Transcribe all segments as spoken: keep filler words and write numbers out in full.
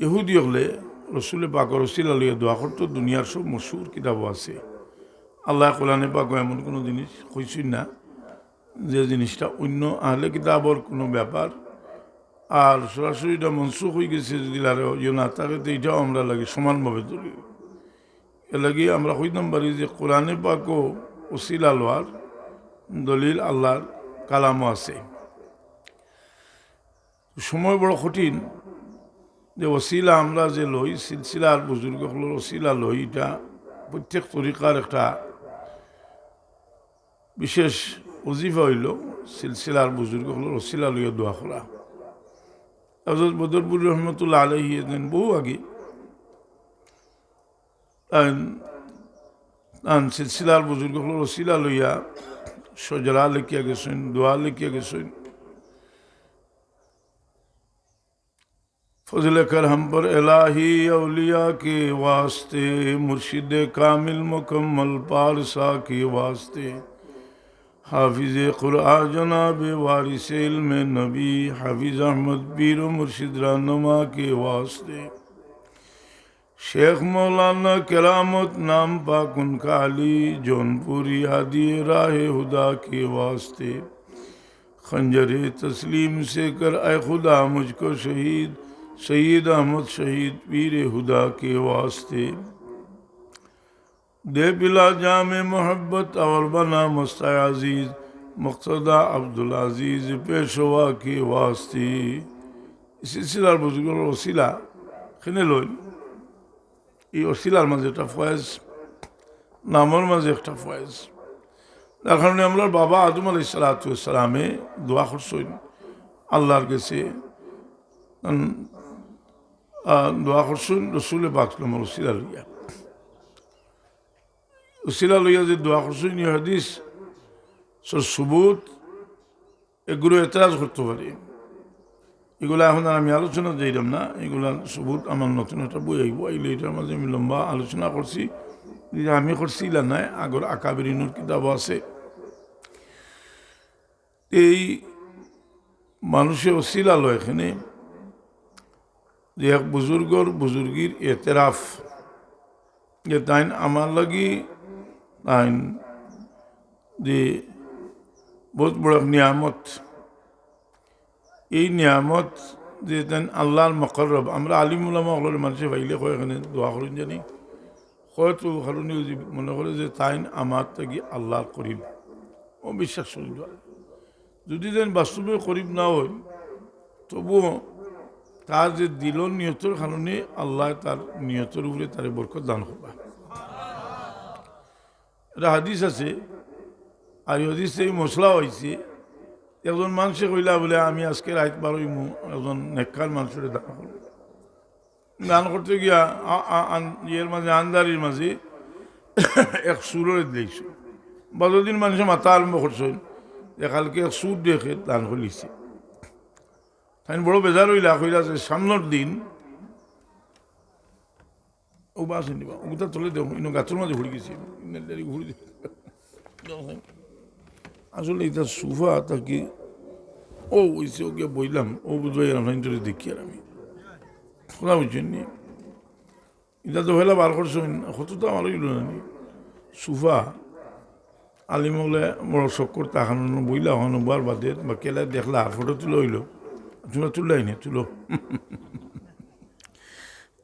ইহুদি অকলে রসুলে পাকর ওসিলা লইয়া দোয়া করতো, দুনিয়ার সব মশহুর কিতাবো আছে। আল্লায় কোরআনে পাকো এমন কুনু জিনিস কইছইন না যে জিনিসটা অইন্য আহলে কিতাবর কুনু ব্যাপার, আর সরাসরি ইটা মনসুখ অইগেছে যদি লারে ইয়ে না থাকে, তে ইটাও আমরার লাগি সমানভাবে দলিল। এরলাগি আমরা কইতাম পারি যে কোরআনে পাকো ওসিলা লওয়ার দলিল আল্লার কালামো আছে। সময় বড় কঠিন, যে ওসিলা আমরা যে লই, সিলসিলার বুজুর্গ অকলর ওসিলা লই, ইটা প্রত্যেক তরিকার একটা বিশেষ ওজিফা অইলো সিলসিলার বুজুর্গ অকলর ওসিলা লইয়া দোয়া করা। হযরত বদরপুরী রহমতুল্লাহ আলাইহি এদিন বহু আগে তান, তান সিলসিলার বুজুর্গ অকলর ওসিলা লইয়া শজরা লেখিয়া গেছইন, দোয়া লেখিয়া গেছইন। فضل کرم پر الہی اولیاء کے واسطے، مرشد کامل مکمل پارسا کے واسطے، حافظ قرآن جناب وارث علم نبی، حافظ احمد پیر و مرشد رہنما کے واسطے، شیخ مولانا کرامت نام پاک ان کا علی جونپوری ہادی راہ ہدا کے واسطے، خنجر تسلیم سے کر اے خدا مجھ کو شہید، سید احمد شہید پیر ہدا کے واسطے۔ دے پلا جام محبت اور بنا مست عزیز، مقتدی عبدالعزیز پیشوا کے واسطے۔ সিলসিলার বুজুর্গর ওসিলা কেনে লইন? এই ওসিলার মাঝে একটা ফয়েজ, নামর মাঝে একটা ফয়েজ। যার কারণে আমরার বাবা আদম আলাইহিস সালাতু ওয়াস সালামে দোয়া করছইন আল্লার গেছে, উম, আহ, দোয়া করছইন রসুলে পাক সাল্লাল্লাহু আলাইহি ওয়াসাল্লামর ওসিলা লইয়া। ওসিলা লইয়া যে দোয়া করছইন, এই হাদিসর সুবুত, এগুলো এতরাজ করতো পারে। এগুলা এখন আর আমি আলোচনা যাইরাম না, এগুলার সুবুত আমার নতুন একটা বই আইবো, আইলে ইটার মাঝে আমি লম্বা আলোচনা করছি। যে আমি করছি ইলা নায়, আগর আকাবিরিনর কিতাবো আছে। এই মানুষে ওসিলা লয় কেনে, যে এক বুজুর্গর বুজুর্গির এতেরাফ, যে তাইন আমার লাগি, তাইন যে বহুত বড় এক নিয়ামত। এই নিয়ামত যে তাইন আল্লার মুকাররব। আমরা আলিম উলামা অকলরে মানষে পাইলে কয় কেনে দোয়া করইন জানি, হয়তো কারণে যদি মনে করে যে তাইন আমার থাকি আল্লার করিব, অবিশ্বাস করি দোয়া। যদি তাইন বাস্তবে করিব না অইন, তবুও তার যে দিলর নিয়তর কারণে আল্লায় তার নিয়তর উপরে তারে বরকত দান করবা। এটা হাদিস আছে, আর এই হাদিসে এই মশলা অইছে। একজন মানষে কইলা বুলে, "আমি আজকে রাইত বারইমু, একজন নেককার মানষরে দান করমু।" দান করতে গিয়া আ-, আ-, আন-, ইয়ের মাঝে, আন্ধারির মাঝে এক চুররে দিলাইছইন। বাদর দিন মানষে মাতা আরম্ভ করছইন যে কালকে এক চুররে দান করিলিছে। তাইন বড় বেজার অইলা, কইলা যে সামনর দিন ও বাস নিবা, ওগুতা তলে দেও, ইনো গাতর মাঝে পড়ি গেছে। ইন্না লিল্লাহি ঘুরি দে। আসলে ইটা সোফা থাকি, ও অইছে, ও গিয়া বইলাম, ও বুঝবায় আর আমরা ইন্টারে দেখি আর আমি। কথা বুঝছইন নি? ইটা তো পয়লা বার করছইন, কত তো আমার অইলো না নি। সোফা, আলিম অকলে বড় শখ করতা, অখানো বইলা, অখানো বওয়ার বাদে বা কেলা দেখলা, ফটো তুলা অইলো। তোমরা তুললাই নি, তুলো।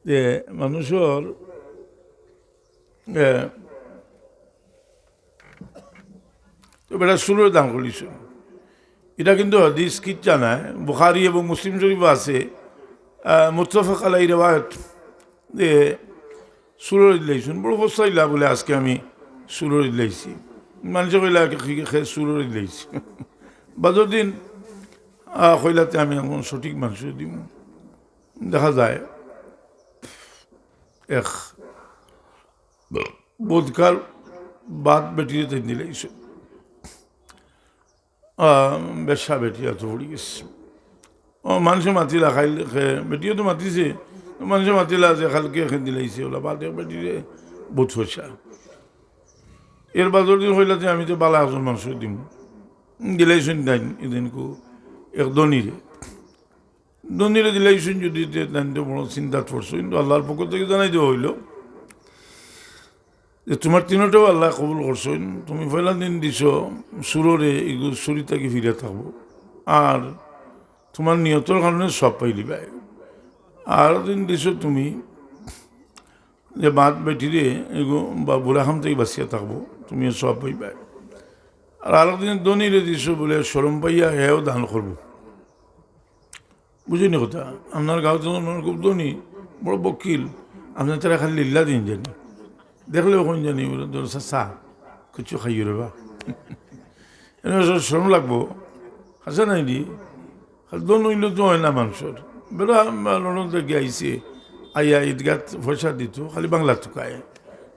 যে মানুষর, এ, তো বেটা চুররে দান করিলিছইন। ইটা কিন্তু হাদিস কিচ্ছা নায়, বুখারী এবং মুসলিম শরীফো আছে, আহ, মুত্তাফাক আলাই রেওয়ায়াত। যে চুররে দিলাইছইন, বড় পস্তাইলা বুলে, "আজকে আমি চুররে দিলাইছি।" মানষে কইলা, "কে, কে, কে চুররে দিলাইছি?" বাদর দিন, আহ, কইলা, "তে আমি এখন সঠিক মানষরে দিমু।" দেখা যায় এক বদকার বাদ বেটিরে তাইন দিলাইছইন। আহ, বেশ্যা বেটি অত পড়ি গেছে। ও, মানষে মাতিলা, খাইল খে, বেটিয়ে তো মাতিছে, তো মানষে মাতিলা যে কালকে খে দিলাইছে, ওলা বাদে বেটিরে বহুত পয়সা। এর বাদর দিন কইলা যে আমি তো বালা একজন মানষরে দিমু। দিলাইছইন তাইন, এদিনকু এক ধনীরে। ধনীরে দিলাইছইন যদি, তে তাইন তো বড় চিন্তাত পড়ছইন, কিন্তু আল্লাহর পক্ষ থাকি জানাই দেওয়া অইলো যে তুমার তিনোটাও আল্লায় কবুল করছইন। তুমি পয়লা দিন দিছো চুররে, ইগু চুরি থাকি ফিরা থাকবো, আর তুমার নিয়তর কারণে সওয়াব পাইলিবায়। আর দিন দিছো তুমি যে বাদ বেটিরে, ইগু বা বুরা কাম থাকি বাচিয়া থাকবো, তুমিও সওয়াব পাইবায়। আর আরক দিন ধনীরে দিছো বুলে শরম পাইয়া হেও দান করবো। বুঝছইন নি কথা? আপনার গাঁওত যেমন মানুষ খুব ধনী, বড় বকিল, আপনে তারে খালি লিল্লা দিন জানি, দেখলেও কইন জানি, বলে, "ধরো চাচা, কিছু খাইও রে বা।" এনে সব শরম লাগবো, হাছা নায় নি? খালি ধন অইলে তো অয় না মানষর। বেটা লন্ডন থাকি আইছে, আইয়া ইদগাত পয়সা দিতো, খালি বাংলা তুকায়।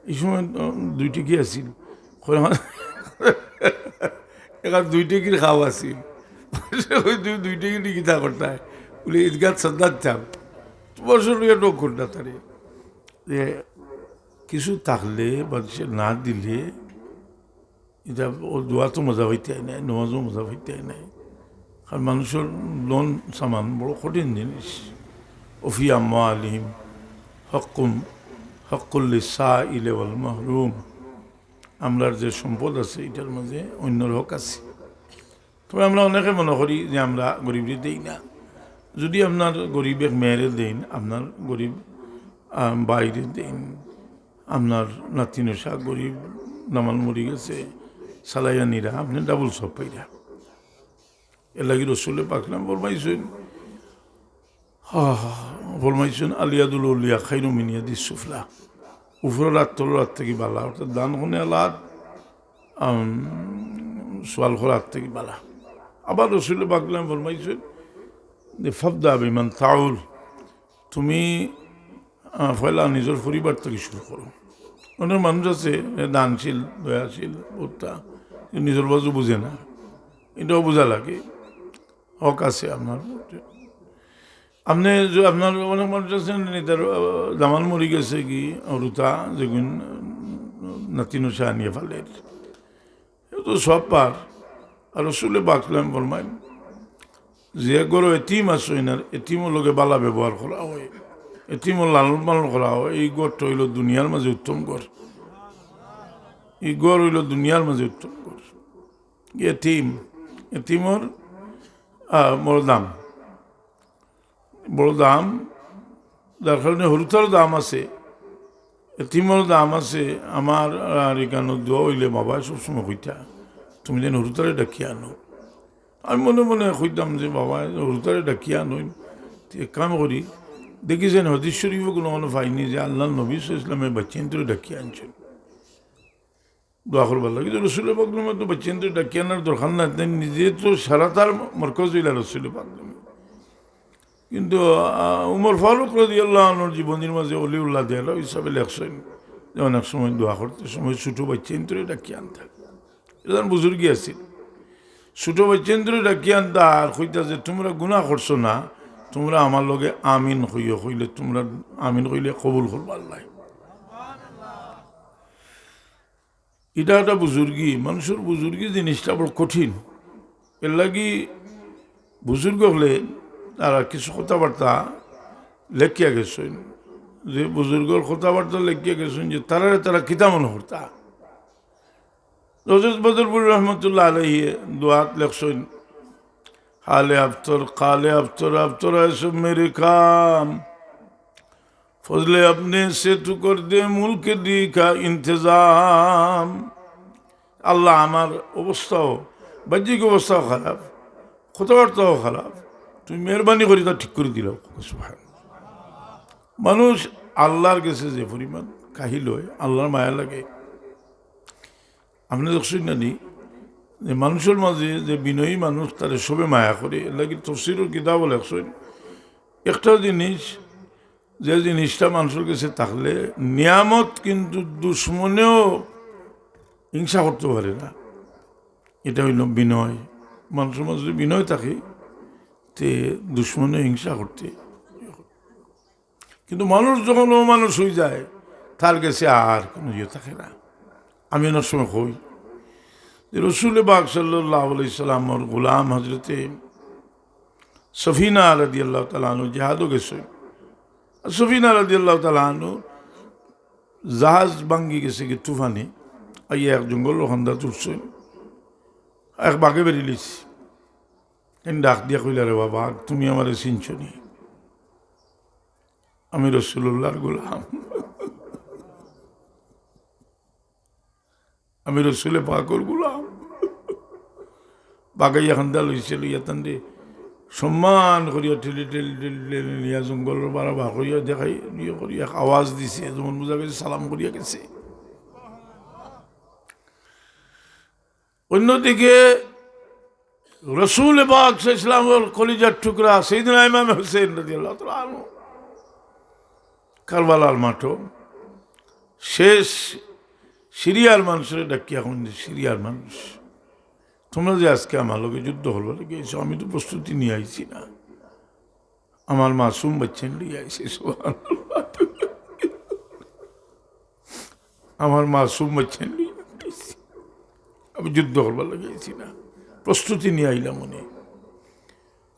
ই সময়, উম, দুই টেকি আছিল। কয় আমার এখান দুই টেকির খাও আছিল। কয়, "দুই, দুই টেকি দি কিতা করতায়?" বুলে, "ইদগাত চান্দা দিতাম।" তুমার সঙ্গে টক করতা তারে। যে কিছু থাকলে, মানষে না দিলে, ইটা অউ দোয়াত মজা পাইতায় নায়, নমাজো মজা পাইতায় নায়। কারণ মানষর ধন সামান বড় কঠিন জিনিস। "ওয়া ফি আমওয়ালিহিম হাক্কুন, হাক্কুল লিসাইলি ওয়াল মাহরুম।" আমরার যে সম্পদ আছে, ইটার মাঝে অইন্যর হক আছে। তবে আমরা অনেকে মনে করি যে আমরা গরিবরে দেই না। যদি আপনার গরিব এক মেয়েরে দেইন, আপনার গরিব, আহ, ভাইরে দেইন, আপনার নাতি নশা গরিব, দামান মরি গেছে, চালাইয়া নিরা, আপনে ডাবল সওয়াব পাইরা। এরলাগি রসুলে পাক সাল্লাল্লাহু আলাইহি ওয়াসাল্লাম ফরমাইছইন, হা, হা, ফরমাইছইন, "আল ইয়াদুল উলিয়া খাইরুম মিন ইয়াদিস সুফলা।" উপরর আত তলর আত থাকি বালা, অর্থাৎ দান করনেআলা আত, আম, সওয়াল করা আত থাকি বালা। আবার রসুলে পাক সাল্লাল্লাহু আলাইহি ওয়াসাল্লাম ফরমাইছইন যে, "ফাবদা বিমান তাউল।" তুমি, আহ, পয়লা নিজর পরিবার থাকি শুরু করো। অনেক মানুষ আছে, এ দানশীল, দয়াশীল, বউততা, নিজর বাজু বুঝে না, ইটাও বুঝা লাগে। হক আছে আপনার। আপনে যে, আপনার অনেক মানুষ আছইন, তার, আহ, দামান মরি গেছে কি, হুরুতা, যেগুন, উম, নাতি নশা আনিয়া ফালের। এ তো সওয়াব পার। আর রসুলে পাক সাল্লাল্লাহু আলাইহি ওয়াসাল্লাম ফরমাইন, যে ঘরো এতিম আছইন আর এতিমর লগে বালা ব্যবহার করা অয়, এতিমর লালন পালন করা অয়, ই ঘরটা অইলো দুনিয়ার মাঝে উত্তম ঘর। ই ঘর অইলো দুনিয়ার মাঝে উত্তম ঘর। এতিম, এতিমর, আহ, বড় দাম, বড় দাম, যার কারণে হুরুতারও দাম আছে, এতিমরও দাম আছে। আমার আর ইখানো দোয়া অইলে বাবায় সবসময় কইতা, "তুমি যেন হুরুতারে ডাকিয়া আনো।" আমি মনে মনে কইতাম যে, "বাবায় হুরুতারে ডাকিয়া আনইন।" তে এক কাম করি, দেখি যেন হাদিস শরীফো কুনু কুনু পাইনি যে আল্লাহর নবী সাল্লাল্লাহু আলাইহি ওয়াসাল্লামে বাইচ্চাইন্তরে ডাকিয়া আনছইন দোয়া করবার লাগি। তো রসুলে পাক সাল্লাল্লাহু আলাইহি ওয়াসাল্লাম তো বাইচ্চাইন্তরে ডাকিয়া আনার দরকার নাই, তাইন নিজে তো সারাতার মরকজ অইলা রসুলে পাক সাল্লাল্লাহু আলাইহি ওয়াসাল্লাম। কিন্তু, আহ, উমর ফারুক রাদিয়াল্লাহু আনহুর জীবনীর মাঝে অলিউল্লাহ দেহলভী সাহেবে লেখছইন যে অনেক সময় দোয়া করতে সময় ছোট বাইচ্চাইন্তরে ডাকিয়া আনতা। এজন বুজুর্গি আছিল। ছোট বাইচ্চাইন্তরে ডাকিয়া আনতা আর কইতা যে, "তুমরা গুনাহ করছো না, তুমরা আমার লগে আমিন কইও, কইলে তুমরা আমিন কইলে কবুল করবো আল্লায়।" ইটা একটা বুজুর্গি, মানষর বুজুর্গি জিনিসটা বড় কঠিন। এরলাগি বুজুর্গ অকলে তারা কিছু কথাবার্তা লেখিয়া গেছইন, যে বুজুর্গর কথাবার্তা লেখিয়া গেছইন যে তারারে তারা কিতা মনে করতা। হযরত বদরপুরী রহমতুল্লাহ আলাইহি দোয়াত লেখছইন, "হালে আফতর, কালে আফতর, আফতর আয় সব মেরে কাম।" ফজলে আপনে সে তু কর দে মুলক দি কা ইন্তেজাম। আল্লাহ, আমার অবস্থাও, বাহ্যিক অবস্থাও খারাপ, কথাবার্তাও খারাপ, তুমি মেহেরবানি করি তা ঠিক করি দিলাও। সুবহান। মানুষ আল্লাহর গেছে যে পরিমাণ কাহিল অয়, আল্লাহর মায়া লাগে। আপনে দেখছইন না নি যে মানষর মাঝে যে বিনয়ী মানুষ, তারে সবে মায়া করে। এরলাগি তফসিরর কিতাবো লেখছইন, একটা জিনিস, যে জিনিসটা মানষর গেছে থাকলে নিয়ামত, কিন্তু দুশমনেও হিংসা করতে পারে না। ইটা অইলো বিনয়। মানষর মাঝে যদি বিনয় থাকে, তে দুশমনে হিংসা করতে কিন্তু মানুষ যখন অমানুষ অইযায়, তার গেছে আর কুনু ইয়ে থাকে না। আমি অনেক সময় কই যে রসুলে পাক সাল্লাল্লাহু আলাইহি সাল্লামর গোলাম হজরতে সফিনা রাদিয়াল্লাহু তাআলা আনহু জেহাদো গেছইন। আর সফিনা রাদিয়াল্লাহু তাআলা আনহু জাহাজ ভাঙ্গি গেছে কি তুফানে, আইয়া এক জঙ্গলর কান্দাত উঠছইন। এক বাঘে বেড়ি লিছে। তাইন ডাক দিয়া কইলা, "রে বাঘ, তুমি আমারে চিনছো নি? আমি রসুলুল্লাহর গোলাম।" আমি রসুলে পাকর গোলাম। বাগাইয়া কান্দা লইছে, লইয়া তানরে সম্মান করিয়া ঠেলি ঠেলি ঠেলি ঠেলি নিয়া জঙ্গলর বারা বার করিয়া দেখাই, ইয়ে করিয়া এক আওয়াজ দিছে, যেমন বুঝা গেছে সালাম করিয়া গেছে। অন্যদিকে রসুল পাক সাল্লাল্লাহু আলাইহি ওয়াসাল্লামর কলিজার টুকরা সাইয়েদনা ইমাম হুসেন রাদিয়াল্লাহু তাআলা আনহু কারবালার মাঠো শেষ সিরিয়ার মানুষরে ডাকিয়া কইন, "সিরিয়ার মানুষ, তোমরা যে আজকে আমার লগে যুদ্ধ করবার লাগি আইছো, আমি তো প্রস্তুতি নিয়া আইছি না, আমার মাসুম বাচ্চাইন লইয়া আইছি।" সুবহানাল্লাহ। আমার মাসুম বাচ্চাইন লইয়া আইছি, আমি যুদ্ধ করবার লাগি আইছি না, প্রস্তুতি নিয়া আইলাম অনে।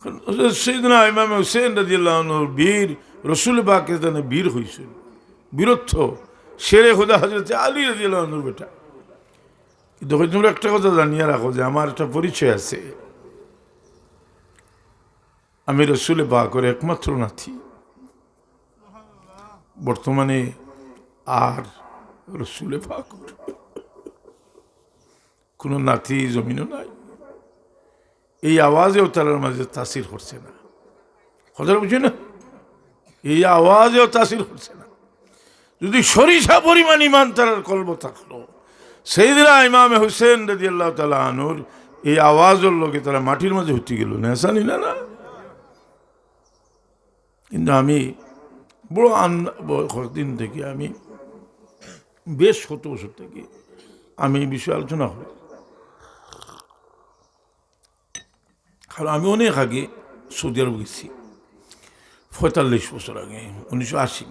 কারণ সাইয়েদনা ইমাম হুসেন রাদিয়াল্লাহু আনহুর বীর, রসুল পাকে তানে বীর কইছইন, বীরত্ব, শেরে খুদা হযরতে আলী রাদিয়াল্লাহু আনহুর বেটা। কিন্তু কই, তোমরা একটা কথা জানিয়া রাখো যে আমার একটা পরিচয় আছে, আমি রসুল পাকর একমাত্র নাতি। বর্তমানে আর রসুল পাকর কোনো নাতি জমিনো নাই। এই আওয়াজেও তারার মাঝে তাসির করছে না। কথাটা বুঝছো না? এই আওয়াজেও তাসির করছে না। যদি সরিষা পরিমাণ ইমান তারার কলবো থাকলো, সাইয়েদনা ইমামে হুসেন রাদিয়াল্লাহু তাআলা আনহুর এই আওয়াজর লগে তারা মাটির মাঝে হুতি গেলো না, জানি না, না। কিন্তু আমি বড় আন-, ব-, কয়েকদিন থেকে আমি, বেশ কত বছর থেকে আমি এই বিষয়ে আলোচনা করি। কারণ আমি অনেক আগে সৌদি আরব গেছি, পঁয়তাল্লিশ বছর আগে, উনিশশো আশি।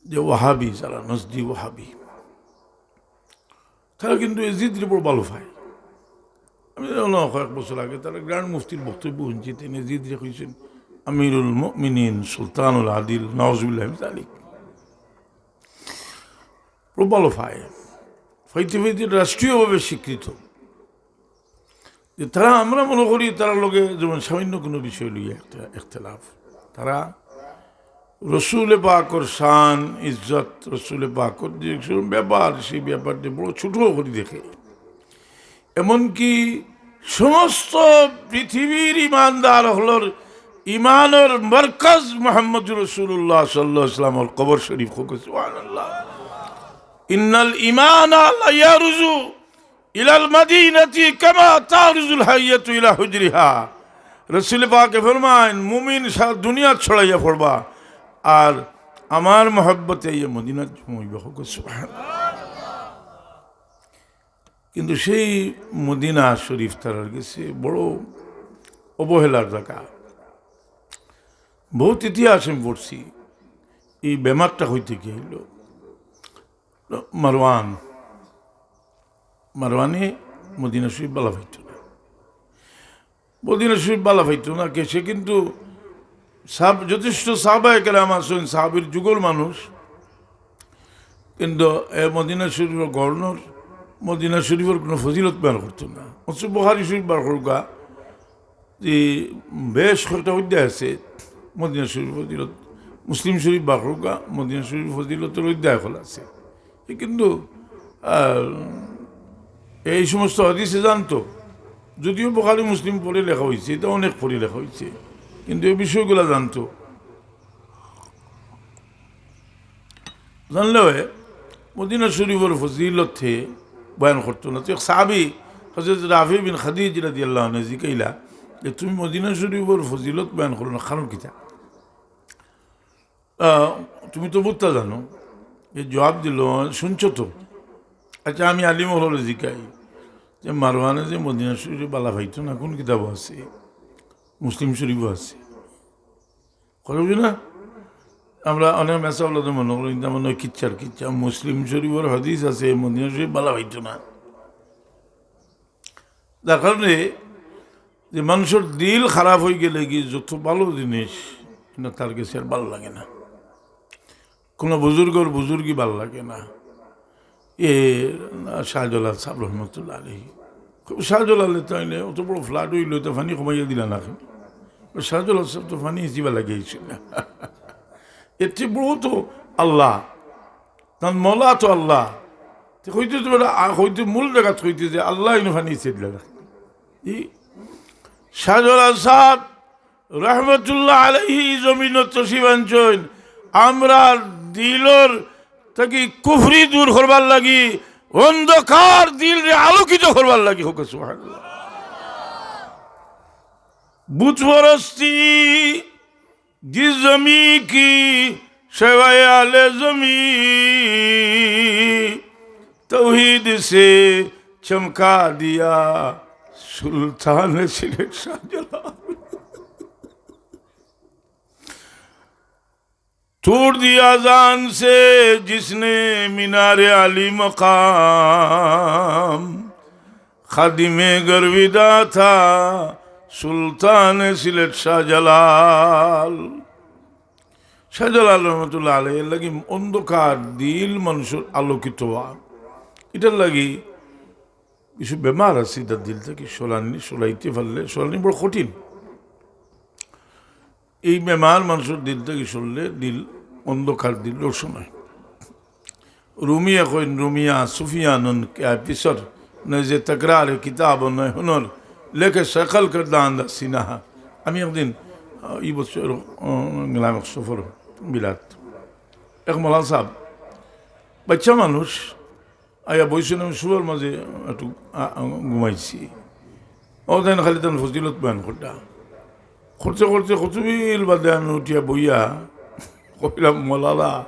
যে ওয়াহাবি, যারা নজদি ওয়াহাবি, তারা কিন্তু এজিদরে বড় ভালো পায়। আমি জানি না, কয়েক বছর আগে তারা গ্র্যান্ড মুফতির বক্তব্য শুনছি, তিনি এজিদরে কইছেন আমিরুল মুমিনিন, সুলতানুল আদিল, নাউজুবিল্লাহ মিন যালিক। বড় ভালো পায়। ফাইতে ফাইতে রাষ্ট্রীয়ভাবে স্বীকৃত। যে তারা, আমরা মনে করি তারার লগে যেমন সামান্য কোনো বিষয় লইয়া একটা ইখতিলাফ, তারা রসুল পাকর শান, ইজ্জত, রসুল পাকর যে ব্যাপার, সেই ব্যাপারটা বড় ছোট করি দেখে। এমনকি সমস্ত পৃথিবীর ইমানদার অকলর ইমানর মরকজ মুহাম্মদুর রাসূলুল্লাহ সাল্লাল্লাহু আলাইহি ওয়াসাল্লামর কবর শরীফ। সুবহানাল্লাহ। ইন্নাল ঈমানা লা ইয়ারুজু ইলাল মাদিনাতি কামা তারুজুল হাইয়াতু ইলা হুজরিহা। রসুল পাকে ফরমাইন, মুমিন সারা দুনিয়া ছড়াইয়া পড়বা, আর আমার মহব্বতে আইয়া মদিনাত জমা অইবা। সুবহানাল্লাহ। কিন্তু সেই মদিনা শরীফ তারার গেছে বড় অবহেলার জাগা। বহুত ইতিহাস আমি পড়ছি, এই বেমারটা কই থাকি আইলো। মারওয়ান, মারওয়ানে মদিনা শরীফ বালা পাইতো না, মদিনা শরীফ বালা পাইতো না কে, সে কিন্তু সাব-, যথেষ্ট সাহাবায়ে কেরাম আছইন, সাহাবীর যুগর মানুষ, কিন্তু এ মদিনা শরীফর গভর্নর মদিনা শরীফর কোনো ফজিলত বয়ান করতো না। অথচ বুখারী শরীফ বার করউক্কা, যে বেশ কয়েকটা অধ্যায় আছে মদিনা শরীফর ফজিলত, মুসলিম শরীফ বার করউক্কা, মদিনা শরীফর ফজিলতর অধ্যায় খোলা আছে। এ কিন্তু, আহ, এই সমস্ত হাদিসে জানতো, যদিও বুখারী মুসলিম পরে লেখা হইছে, এটা অনেক পরে লেখা হইছে, কিন্তু এই বিষয়গুলা জানতো। জানলেও এ মদিনা শরীফর ফজিলতে বয়ান করতো না। তো এক সাহাবী হযরত রাফি বিন খাদিজ রাদিয়াল্লাহু আনহু জিকাইলা যে, "তুমি মদিনা শরীফর ফজিলত বয়ান করো না, কারণ কিতা? আহ, তুমি তো বুঝতা জানো।" এ জবাব দিল, "শুনছো তো?" আচ্ছা, আমি আলিম অকলরে জিকাই যে মারওয়ানে যে মদিনা শরীফ বালা পাইতো না, কোন কিতাবো আছে? মুসলিম শরীফো আছে। কথা বুঝো না? আমরা অনেক মেসাবলা তো মনে করি, কিন্তু আমার নয় কিচ্ছার কিচ্ছা। মুসলিম শরীফর হাদিস আছে, মদিনা শরীফ বালা পাইতো না। যার কারণে যে মানুষর দিল খারাপ অইগেলেগি যত ভালো জিনিস, ইনো তার গেছে আর ভালা লাগে না। কোনো বুজুর্গর বুজুর্গি ভালা লাগে না। এ শাহজালাল সাব রহমতুল্লাহ আলাইহি, খুব শাহজালাল তো অইলে অত বড় flood অইলো, তো পানি কমাইয়া দিলা না কেনে? শাহজালাল সাব তো পানি হিসিবা লাগিয়েছিল না। এর চেয়ে বড় তো আল্লাহ, তার মওলা তো আল্লাহ। তো কইতে তো বেটা, আ, কইতে মূল জাগাত কইতে যে আল্লাহ ইনো পানি হিসিবা দিলা না। ই শাহজালাল সাব রহমতুল্লাহ আলাইহি জমিনো তশরিফ আনছইন, আমরার দিলর থাকি কুফরি দূর করবার লাগি, অন্ধকার দিলরে আলোকিত করবার লাগি। হোক সুবহানাল্লাহ। বুতপরস্তি জিস জমি কি সেওয়ায়ে আলে জমি, তৌহিদ সে চমকা দিয়া সুলতান সিলেট শাহজালাল। توڑ دیا جان سے جس نے مینار علی مقام، خادم گرویدہ تھا سلطان سلٹ شاہ جلال۔ শাহজালাল রহমতুল্লাহ আলাইহির লাগি অন্ধকার দিল মানুষর আলোকিত হওয়া, এটার লাগি কিছু বেমার আছে, এটার দিল থাকি সরানি, সরাইতে পারলে, সরানি বড় কঠিন। এই বেমার মানুষর দিল থাকি সরলে দিল, অন্ধকার দিল রোশন হয়। রুমিয়ে কইন, রুমিয়া সুফিয়ানুন কে পিছর, নয় যে তকরার কিতাব নয় হুনর, লেকে সকল করদান দা সিনাহা। আমি একদিন, আহ, এই বছর, আহ, গেলাম এক সফর বিলাত। এক মৌলানা সাহেব, বাচ্চা মানুষ, আইয়া বইছইন, আমি শুয়ার মাঝে একটু আ-, আ-, ঘুমাইছি। ও দেন খালি তান ফজিলত বয়ান করতা। করতে করতে কতবিল বাদে আমি উঠিয়া বইয়া কইলাম, "মৌলানা,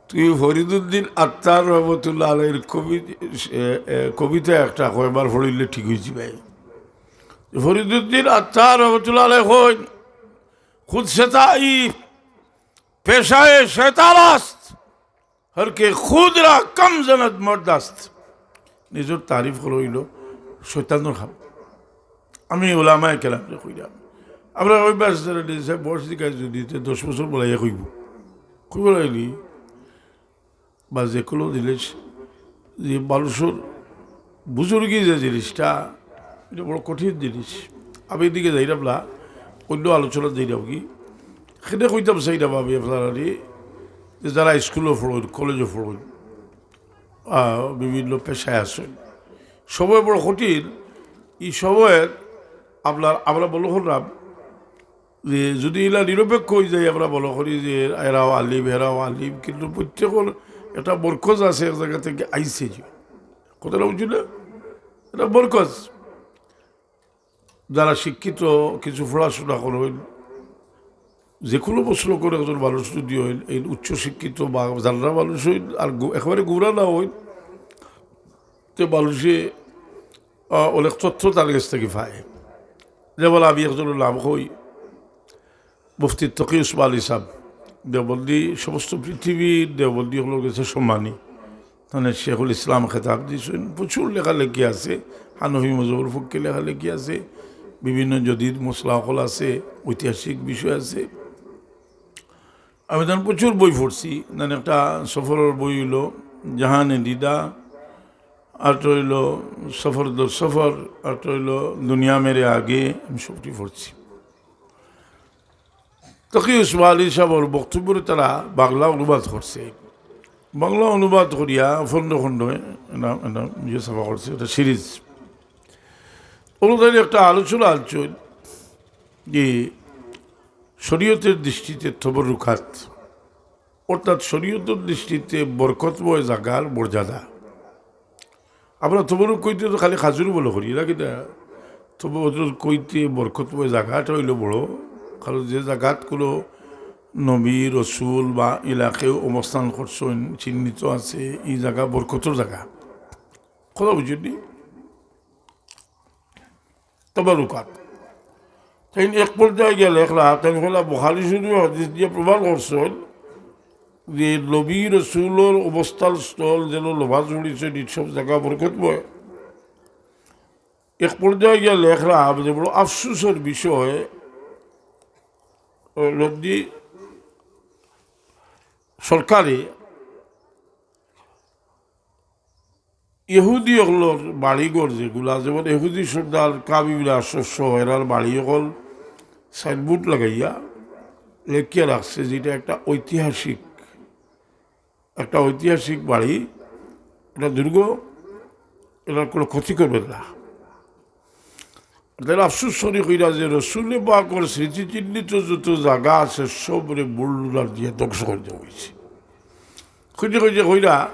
তুই ফরিদুদ্দিন আত্তার রহমতুল্লাহ আলাইহির কবি-, এ, এ, কবিতা একটা কয়বার পড়িলে ঠিক অইযিবায়।" ফরিদুদ্দিন আত্তার রহমতুল্লাহ আলাইহি কইন, "খুদ শয়তান, পেশায় শয়তান আস্ত।" হর কে খুদ রা কম জনত মর্দ আস্ত। নিজর তারিফ করা অইলো শয়তানর কাম। আমি উলামায়ে কেরামরে কইরাম, আমরা অভ্যাস ধরে দিছে, বয়স দিকে যদি তে দশ বছর বলাইয়া কইব, কইব লাগলি, বা যে কোনো জিনিস, যে মানুষর বুজুর্গি যে জিনিসটা, এটা বড় কঠিন জিনিস। আমি এদিকে যাইরাম না, অন্য আলোচনা যাইরাম কি, সেটা কইতাম চাইরাম আমি আপনারারে, যে যারা স্কুলো পড়ইন, কলেজো পড়ইন, আহ, বিভিন্ন পেশায় আছইন, সময় বড় কঠিন। এই সময় আপনার, আমরা মনে করলাম যে যদি ইলা নিরপেক্ষ অইযাই, আমরা মনে করি যে এরাও আলিম, এরাও আলিম, কিন্তু প্রত্যেকর একটা মরকজ আছে, এক জাগা থাকি আইছে যে, কথাটা বুঝছইন না? এটা মরকজ। যারা শিক্ষিত, কিছু পড়াশোনা করইন, যে কোনো মসলকর একজন মানুষ যদি অইন, এই উচ্চ শিক্ষিত বা জানরা মানুষ অইন, আর গু-, একেবারে গুড়া না অইন, তে মানুষে, আহ, অনেক তথ্য তার গেছ থাকি পায়। যেমন আমি একজনর নাম কই, মুফতি তকি উসমানী সাহেব, দেওবন্দি, সমস্ত পৃথিবীর দেওবন্দি অকলর গেছে সম্মানী। তানে শেখুল ইসলাম খেতাব দিছইন, প্রচুর লেখালেখি আছে, হানফি মজহবর পক্ষে লেখালেখি আছে, বিভিন্ন জদিদ মসলা অকল আছে, ঐতিহাসিক বিষয় আছে। আমি তান প্রচুর বই পড়ছি, তান একটা সফরর বই অইলো জাহানে দিদা, আর অইলো সফর দর সফর, আর অইলো দুনিয়া মেরে আগে, আমি সবটি পড়ছি। তকি উসমানী সাহেবর বক্তব্যরে তারা বাংলা অনুবাদ করছে। বাংলা অনুবাদ করিয়া খণ্ড খণ্ড এনা, এনা ইয়ে ছাপা করছে, এটা সিরিজ। অনুদানে একটা আলোচনা আনছইন যে শরীয়তের দৃষ্টিতে তবরুকাত, অর্থাৎ শরীয়তের দৃষ্টিতে বরকতময় জাগার মর্যাদা। আমরা তবরুক কইতে তো খালি খাজুর বলে করি, নাকি না? তবরুক কইতে বরকতময় জাগাটা অইলো বড়, কারণ যে জাগাত কোনো নবী, রসুল বা ইলাকায় অবস্থান করছইন, চিহ্নিত আছে, এই জাগা বরকতর জাগা। কথা বুঝছইন নি? তবরুকাত। তাইন এক পর্যায়ে গেলে একলা, তাইন কইলা বুখারী শরীফ হাদিস দিয়া প্রমাণ করছইন যে নবী রসুলর অবস্থান স্থল যেন নমাজ পড়িছইন, এই সব জাগা বরকতময়। এক পর্যায়ে গিয়া লেখরা যে বড় আফসোসর বিষয়, অউ লদ্দি সরকারে ইহুদি অকলর বাড়িঘর যেগুলা, যেমন ইহুদি সর্দার কাব ইবনে আশরাফ সহ এরার বাড়ি অকল সাইনবোর্ড লাগাইয়া লেখিয়া রাখছে, যেটা একটা ঐতিহাসিক, একটা ঐতিহাসিক বাড়ি, এটা দুর্গ, এটার কোনো ক্ষতি করবেন না। তারা আফসোস করি কইরা যে রসুলে পাকর স্মৃতিচিহ্নিত যত জাগা আছে, সবরে বুলডোজার দিয়া ধ্বংস করি দেওয়া অইছে। খুঁজে খুঁজে কইরা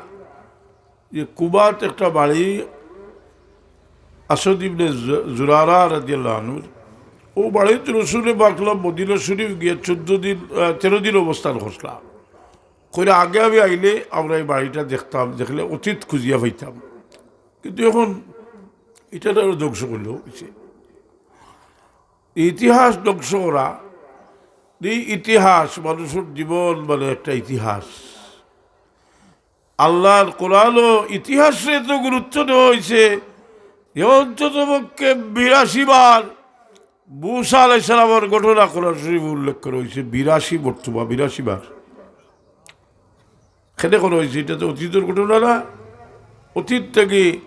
যে কুবাত একটা বাড়ি, আসাদ ইবনে জু-, জুরারা রাদিয়াল্লাহু আনহুর, অউ বাড়িত রসুলে পাক মদিনা শরীফ গিয়া চৌদ্দ দিন, আহ, তেরো দিন অবস্থান করছিলা। কইরা আগে আমি আইলে আমরা এই বাড়িটা দেখতাম, দেখলে অতীত খুঁজিয়া পাইতাম, কিন্তু এখন ইটারে আরো ধ্বংস করিলাইছে। ইতিহাস ধ্বংস করা, এই ইতিহাস, মানুষর জীবন মানে একটা ইতিহাস। আল্লাহর কোরআনও ইতিহাসরে এত গুরুত্ব দেওয়া অইছে যে অন্তত পক্ষে বিরাশি বার মুসা আলাইহিস সালামর ঘটনা কোরআন শরীফ উল্লেখ করা অইছে, বিরাশি মর্তবা, বিরাশি বার। কেনে করা অইছে? ইটা তো অতীতর ঘটনা না, অতীত থাকি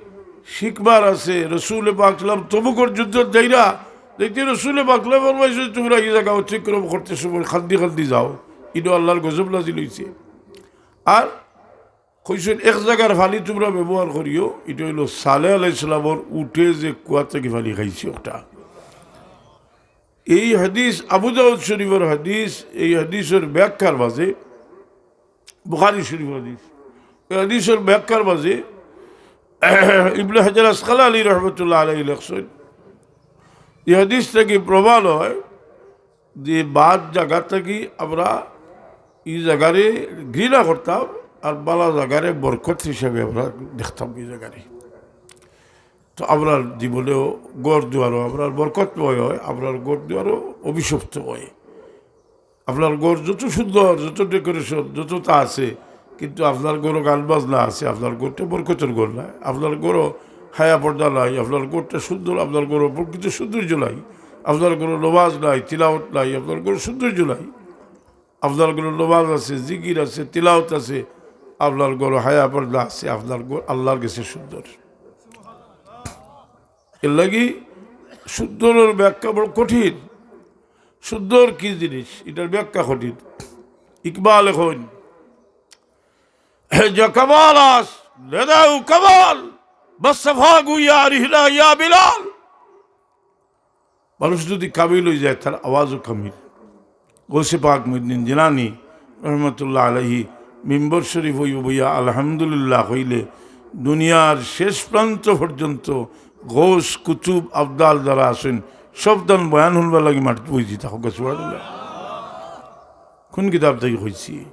শিখবার আছে। রসুলে পাক সাল্লাম তবুকর যুদ্ধত যাইরা, দেখতে রসুলে পাক সাল্লাম ফরমাইছে, "তোমরা এই জাগা অতিক্রম করতে সময় কান্দি কান্দি যাও, ইনো আল্লাহর গজব নাজিল অইছে।" আর কইছইন, "এক জাগার পানি তোমরা ব্যবহার করিও।" ইটা অইলো সালেহ আলাইহিস সালামর উটে যে কুয়া থাকি পানি খাইছে অটা। এই হাদিস আবু দাউদ শরীফর হাদিস, এই হাদিসর ব্যাখ্যার মাঝে, বুখারী শরীফর হাদিস, এই হাদিসর ব্যাখ্যার মাঝে ইবনে হাজার আসকালানী রহমতুল্লাহ আলাইহি লেখছইন, এই হাদিস থাকি প্রমাণ অয় যে বাদ জাগা থাকি আমরা ই জাগারে ঘৃণা করতাম, আর বালা জাগারে বরকত হিসাবে আমরা দেখতাম ই জাগারে। তো আমরার জীবনেও ঘর দুয়ারও আমরার বরকতময় অয়, আমরার ঘর দুয়ারও অভিশপ্ত অয়। আপনার ঘর যত সুন্দর, যত ডেকোরেশন, যত তা আছে, কিন্তু আপনার ঘরো গান বাজনা আছে, আপনার ঘরটা বরকতর ঘর নায়। আপনার ঘরো হায়া পর্দা নাই, আপনার ঘরটা সুন্দর, আপনার ঘরো প্রকৃত সৌন্দর্য নাই, আপনার ঘরো নমাজ নাই, তিলাওয়াত নাই, আপনার ঘরো সৌন্দর্য নাই। আপনার ঘরো নমাজ আছে, জিকির আছে, তিলাওয়াত আছে, আপনার ঘরো হায়া পর্দা আছে, আপনার ঘর আল্লাহর গেছে সুন্দর। এর লাগি সুন্দরর ব্যাখ্যা বড় কঠিন। সুন্দর কি জিনিস, ইটার ব্যাখ্যা কঠিন। ইকবালে কইন, "হে যে কামাল আস, লেদাউ কামাল, মুস্তাফা গু ইয়ারিহনা ইয়া বিলাল।" মানুষ যদি কামিল অইযায়, তার আওয়াজও কামিল। গৌসে পাক মুহিউদ্দিন জিলানী রহমতুল্লাহ আলাইহি মিম্বর শরীফ অইয়া বইয়া আলহামদুলিল্লাহ কইলে দুনিয়ার শেষ প্রান্ত পর্যন্ত গৌস, কুতুব, আবদাল যারা আছইন, সবতান বয়ান হুনবার লাগি মাটিত বইযিতা। সুবহানাল্লাহ। কোন কিতাব থাকি কইছি?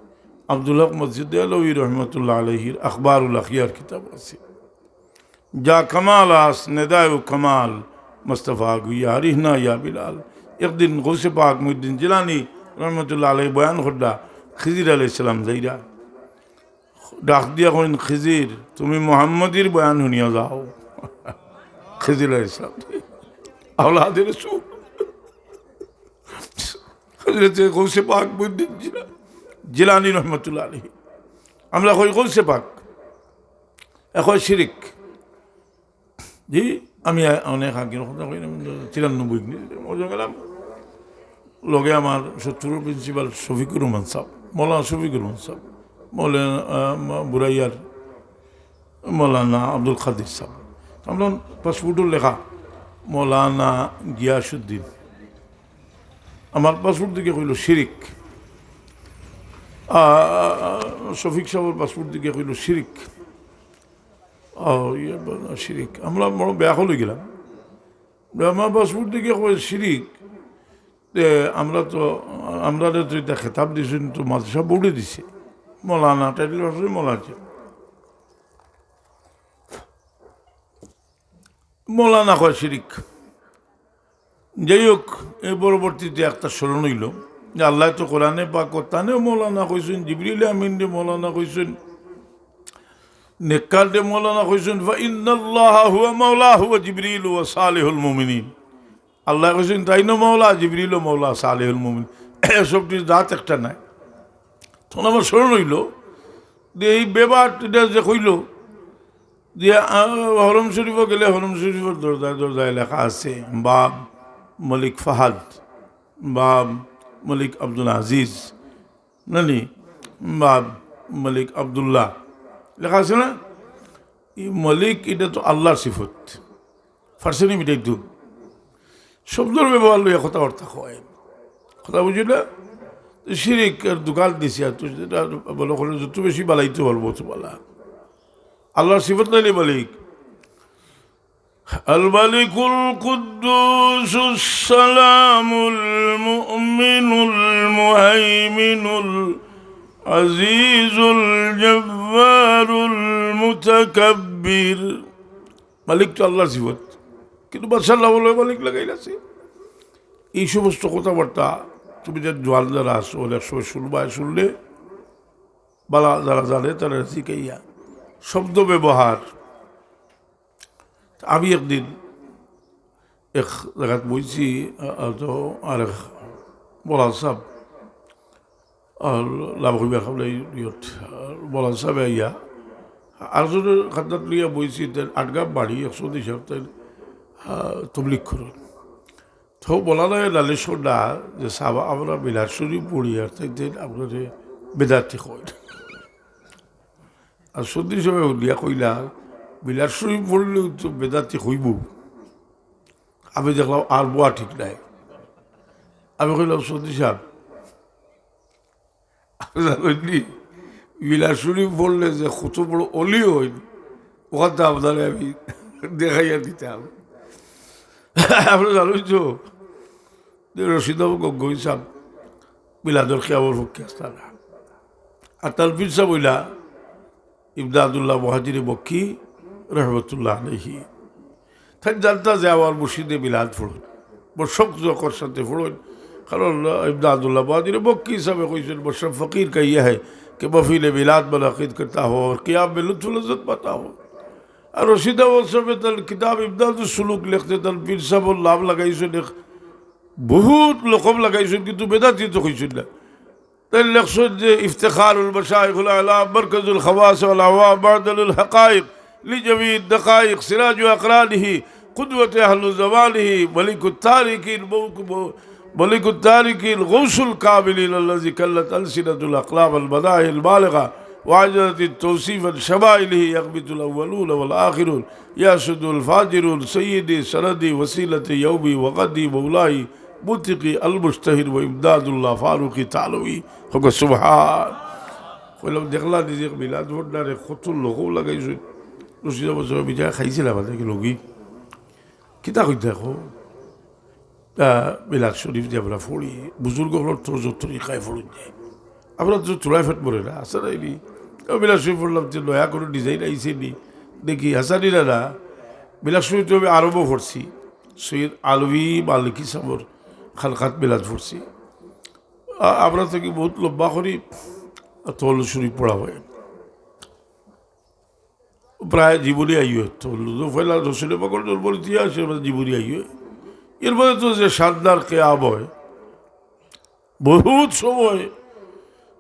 আব্দুল হক মসজিদ দেহলভী রহমতুল্লাহ আলাইহির আখবারুল আখিয়ার কিতাব আছে। যা কামাল আস, নেদায় কামাল, মুস্তাফা গু ইয়ারিহনা ইয়া বিলাল। একদিন গৌসে পাক মুহিউদ্দিন জিলানী রহমতুল্লাহ আলাইহি বয়ান কররা, খিজির আলাইহিস সালাম যাইরা। ডাক দিয়া কইন, "খিজির, তুমি মুহাম্মদীর বয়ান হুনিয়া যাও।" খিজির আলাইহিস সালাম, আওলাদে রসুল, হযরতে গৌসে পাক মুহিউদ্দিন জিলা-, জিলানী রহমতুল্লাহ আলাইহি। আমরা কই গৌসে পাক, এ কয় শিরিক। জি, আমি অনেক আগের কথা কই না, তিরানব্বই, মজা গেলাম। লগে আমার সত্তরর প্রিন্সিপাল শফিকুর রহমান সাহেব, মৌলানা শফিকুর রহমান সাহেব, মৌলানা, আহ, বুরাইয়ার মৌলানা আব্দুল কাদির সাহেব। আমরা পাসপোর্টও লেখা মৌলানা গিয়াসউদ্দিন। আমার পাসপোর্ট দেখি কইল শিরিক। আহ, শফিক সাহেবর পাসপোর্ট দেখি কইল শিরিক। ও, ইয়ে, শিরিক। আমরা বড় বেয়াকুল অইগেলাম। আমার পাসপোর্ট দেখি কয় শিরিক। তে আমরা তো, আমরারে তো ইটা খেতাব দিছইন, তো মাদ্রাসা বোর্ডে দিছে। মৌলানা, টাইটেল পাসপোর্ট মৌলানা। মৌলানা কয় শিরিক। যাই হোক, এর পরবর্তীতে একটা স্মরণ অইল যে আল্লায় তো কোরআনে পাকো তানেও মৌলানা কইছইন, জিবরিল আমিনরে মৌলানা কইছইন। নেককাররে মৌলানা কইছইন, "ফাইন্নাল্লাহা হুয়া মাওলাহু ওয়া জিবরিল ওয়া সালিহুল মুমিনিন।" আল্লায় কইছইন, "তাইনও মৌলা, জিবরিলও মৌলা, সালিহুল মুমিন।" সবটির জাত একটা নায়। তখন আমার স্মরণ অইলো যে এই বেবাটা যে কইলো যে, আহ, হরম শরীফো গেলে হরম শরীফর দরজায় দরজায় লেখা আছে, বাব মলিক ফাহাদ, বাব মলিক আব্দুল আজিজ, নানি, বাব মলিক আব্দুল্লাহ, লেখা আছে না? এই মলিক, ইটা তো আল্লার সিফত। ফার্সি নি মিটাই তো। শব্দর ব্যবহার লইয়া কথাবার্তা কয়। কথা বুঝি না? তো শিরিক আর দোকান দিছে, আর তো যেটা বলো করে যত বেশি বালাইতে পারবো তো বালা। আল্লার সিফত নাইলে মালিক। الملك القدوس السلام المؤمن المهيمن العزيز الجبار المتكبر। মালিক তো আল্লার সিফত, কিন্তু বাদশার নাম অইলো মালিক লাগাইল আছে। এই সমস্ত কথাবার্তা তুমি যে জোয়ান যারা আছো, অনেক সময় শুনবায়, শুনলে বালা যারা জানে তারা শিখাইয়া শব্দ ব্যবহার। আমি একদিন এক জাগাত বইছি, আ, আ, তো আর এক মৌলানা সাহেব, আর লাভ কইবা খাবলে ইয়ত, আর মৌলানা সাহেব আইয়া, আরজনর খান্দাত লইয়া বইছি, তাইন আটগাম বাড়ি, একশো দিশাব তাইন, আ, তবলিগ করইন। তো মৌলানায় নালিশ করলা যে, "সাব, আমরা মিলাদ শরীফ পড়ি আর তাইন তাইন আপনারে বেদাতি কইন।" আর সৌদি সাবে হুনিয়া কইলা, "মিলাদ শরীফ পড়লেও তো বেদাতি কইবো।" আমি দেখলাম আর বওয়া ঠিক নায়। আমি কইলাম, "সৌদি সাব, আপনে জানইন নি, মিলাদ শরীফ পড়লে যে কত বড় অলি অইন, অখানতা আপনারে আমি দেখাইয়া দিতাম।" আপনে জানইন তো, যে রশিদ আহমদ গঙ্গোহী সাব মিলাদর কিয়ামর পক্ষে আছলা না। আর তান পীর সাব অইলা ইমদাদুল্লাহ মুহাজিরে মক্কি রহমতুল্লাহ আলাইহি। তাইন জানতা যে আমার মুর্শিদে মিলাদ পড়ইন, বড় শখ জকর সাথে পড়ইন, কারণ ইমদাদুল্লাহ মুহাজিরে মক্কি হিসাবে কইছইন, "বড় শখ ফকির কা ইয়ে হ্যায় কি মহফিলে মিলাদ মুনাকিদ করতা হো অর কিয়াম মে লুৎফ ও লজ্জত পাতা হো।" আর রশিদ আহমদ সাবে তান কিতাব ইমদাদুস সুলুক লেখতে তান পীর সাবর নাম লাগাইছইন, এক বহুত লকব লাগাইছইন, কিন্তু বেদাতি তো কইছইন না। তাইন লেখছইন যে, "افتخار المشايخ الأعلام، مركز الخواص والعوام، معدن الحقائق لجميع الدقائق، سراج أقرانه، قدوة أهل زمانه، ملك التاركين، مو-، مو-، ملك التاركين، غوث الكاملين الذي كلت ألسنة الأقلام المداحي البالغة وعجزت توصيفا شمائله، يغبط الأولون والآخرون، يحسده الفاجرون، سيدي سندي وسيلتي يومي وغدي مولاي منتقي المشتهر وإمداد الله فاروقي تعالوي।" কউক্কা সুবহান। কইলাম, "দেখলা নিজে মিলাদ পড়নারে কত লকব লাগাইছইন।" রশিদ আহমদ সাবে বিজয় খাইছিলা বাদে কি লগি? কিতা কইতা কও? আহ, মিলাদ শরীফ যে আমরা পড়ি, বুজুর্গ অকলর তর্জ তরিকায় পড়ইন যে। আমরা তো চুলাই ফেট মরে না, আছে না এনি? তো মিলাদ শরীফ পড়লাম যে নয়া কোনো design আইছে নি? দেখি, হাসানি না না, মিলাদ শরীফ তো আমি আরম্ভ পড়ছি। সৈয়দ আলভী মালিকী সাবর খানকাত মিলাদ পড়ছি। আ-, আমরা থাকি বহুত লম্বা করি তওয়াল্লুদ শরীফ পড়া অয়। প্রায় জীবনী আইও, তওয়াল্লুদ পয়লা রসুলে পাকর জন্মর ইতিহাস, এরপরে জীবনী আইও। এরপরে তো যে শানদার কিয়াম অয়, বহুত সময়,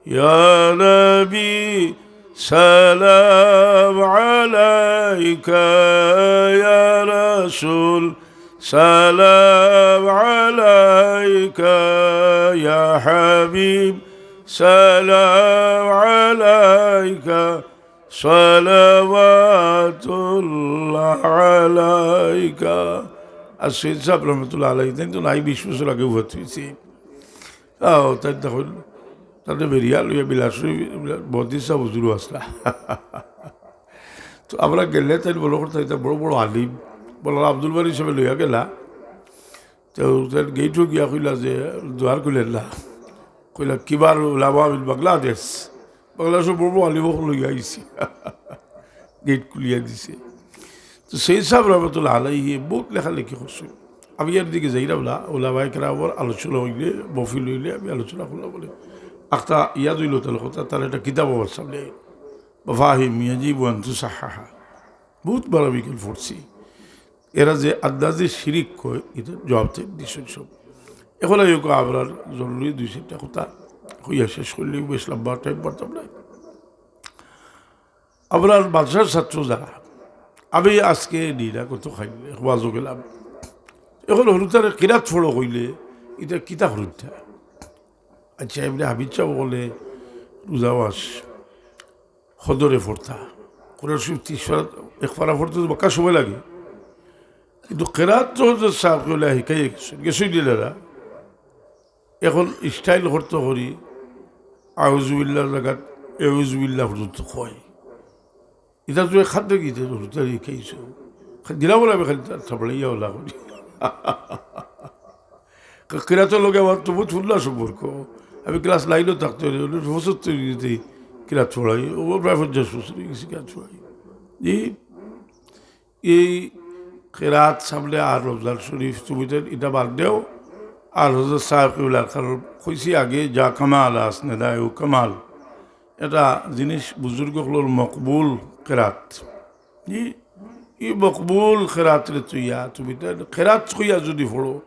يا نبي سلام عليك، يا رسول سلام عليك، يا حبيب سلام عليك، صلوات الله عليك। আর সৈয়দ সাব রহমতুল্লাহ আলাইহি, তাইন তো নাই বিশ বছর আগে ওফাত অইছে। আও, তাইন তখন তাতে বেরিয়া লইয়া মিলাদ শরীফ, বদিসা হুজুরও আছলা। তো আমরা গেলে তাইন মনো করতা, "ইতা বড় বড় আলিম।" বললা, "আব্দুল বারী সাবে লইয়া গেলা।" তো তাইন গেইটো গিয়া কইলা যে, "দুয়ার খুলেন না।" কইলা, "কিবার উলামা মিন বাংলাদেশ।" বাংলাদেশর বড় বড় আলিম অকল লইয়া আইছি। গেইট খুলিয়া দিছে। তো সৈয়দ সাব রহমতুল্লাহ আলাইহি বহুত লেখালেখি করছইন। আমি এর দিকে যাইরাম না, ওলামায়ে কেরামর আলোচনা অইলে, মহফিল অইলে আমি আলোচনা করলাম বলে। আখতা ইয়াদ অইলো তান কথা, তান একটা কিতাব আমার সামনে। মাফাহিম ইয়াজিবু আন তুসাহহাহা। বহুত বার আমি ইখান পড়ছি। এরা যে আন্দাজে শিরিক কয়, ইটার জবাব তাইন দিছইন সব। অখন আইউক্কা আমরার জরুরি দুই চাইরটা কথা কইয়া শেষ করিলিমু, বেশ লম্বা টাইম পারতাম নায়। আমরার মাদ্রাসার ছাত্র যারা, আমি আজকে নি না, গত কাইল ওয়াজো গেলাম। অখন হুরুতারে কিরাত পড়ো কইলে, ইটা কিতা হুরুতা? আচ্ছা, এমনে হাফিজ সাব অকলে রোজা মাস কদরে পড়তা, কোরআন শরিফ তিরিশ পারা, এক পারা পড়তে তো বাক্কা সময় লাগে, কিন্তু কিরাত তো হজরত সাব কিবলা হিকাইয়া গেছইন, গেছইন নি না? অখন স্টাইল করতো করি, আউজুবিল্লাহর জাগাত এউজুবিল্লাহ পর্যন্ত কয়। ইটা তো খাদ্য গীতে হুরুতারে হিকাইছো। দিলা বলে আমি খালি থাপড়াইয়া ওলা করি। কা-, কিরাতর লগে আমার তো বহুত পুরনা সম্পর্ক। আমি ক্লাস নাইনো থাকতে, উনিশশো পঁচাত্তর ইংরেজিতে কিরাত পড়াই। ও প্রায় পঞ্চাশ বছর অই গেছে কিরাত পড়াই। জি, এই কিরাত সামনে আর রমজান শরিফ তুমি তো ইটা বাদ দেও। আর হজরত সাব কিবলার, কারণ কইছি আগে, যা কামাল আস নেদায় ও কামাল। এটা জিনিস বুজুর্গ অকলর মকবুল কিরাত। ই, ই মকবুল কিরাতরে থইয়া তুমি তো কিরাত কইয়া যদি পড়ো,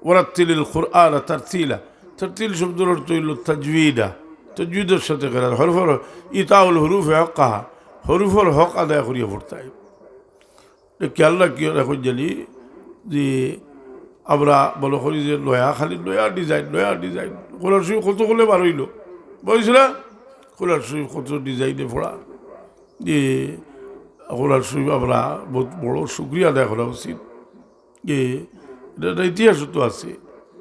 ওয়ারাত্তিলিল কুরআনা তারতিলা। তারতিল শব্দর অর্থ অইলো তাজবিদা। তাজবিদর সাথে কিরাত, হরফর, ইতাউল হুরুফে হক্কাহা, হরফর হক আদায় করিয়া পড়তায়। তে খেয়াল রাখিও, রাখো জানি যে আমরা মনে করি যে নয়া, খালি নয়া ডিজাইন, নয়া ডিজাইন। কোরআন শরিফ কত করলে বার অইলো, বুঝছো না? কোরআন শরিফ কত ডিজাইনে পড়া। যে কোরআন শরিফ আমরা বহুত বড় শুকরিয়া আদায় করা উচিত। যে এটা একটা ইতিহাসও তো আছে।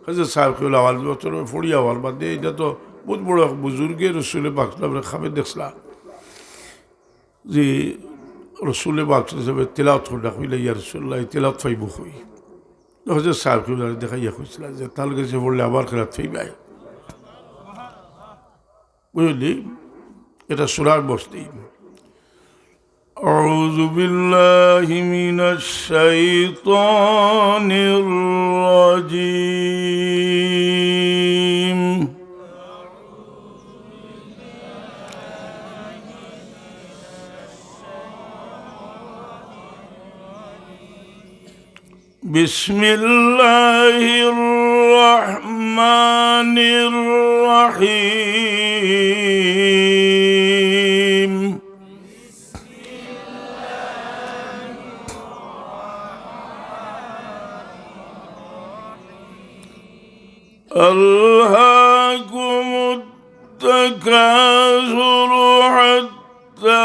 হজরত সাব কিবলা আওয়াজ বছর পড়িয়া হওয়ার বাদে, এটা তো বহুত বড় এক বুজুর্গে রসুলে পাক সাল্লাল্লাহু আলাইহি ওয়াসাল্লামরে খাবে দেখছিলা। যে রসুলে পাক সাল্লাল্লাহু আলাইহি ওয়াসাল্লামে তেলাওয়াত করলা, কইলা, "ইয়া রাসূলুল্লাহ, এই তেলাওয়াত পাইবো কই?" তো হজরত সাব কিবলারে দেখাইয়া কইছিলা যে, "তার গেছে পড়লে আমার কিরাত পাইবায়।" বুঝলি? এটা সূরার বস্তি। أعوذ بالله من الشيطان الرجيم. بسم الله الرحمن الرحيم. ألهاكم التكاثر حتى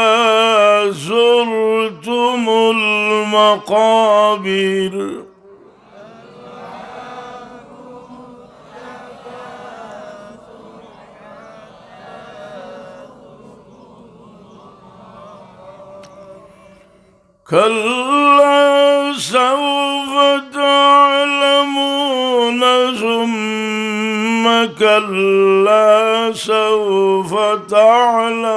زرتم المقابر. كلا سوف تعلمون ثم كلا سوف تعلمون.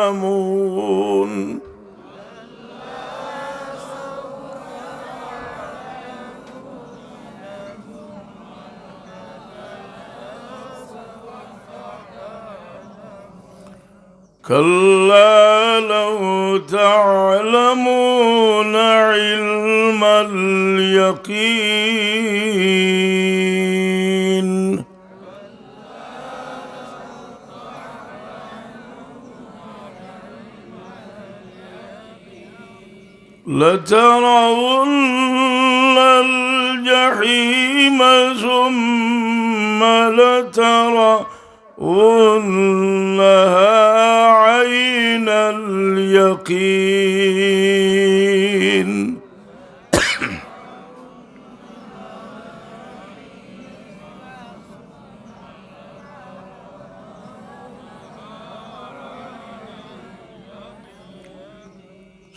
كلا لو تعلمون علم اليقين. لترون الجحيم ثم لترونها عين اليقين.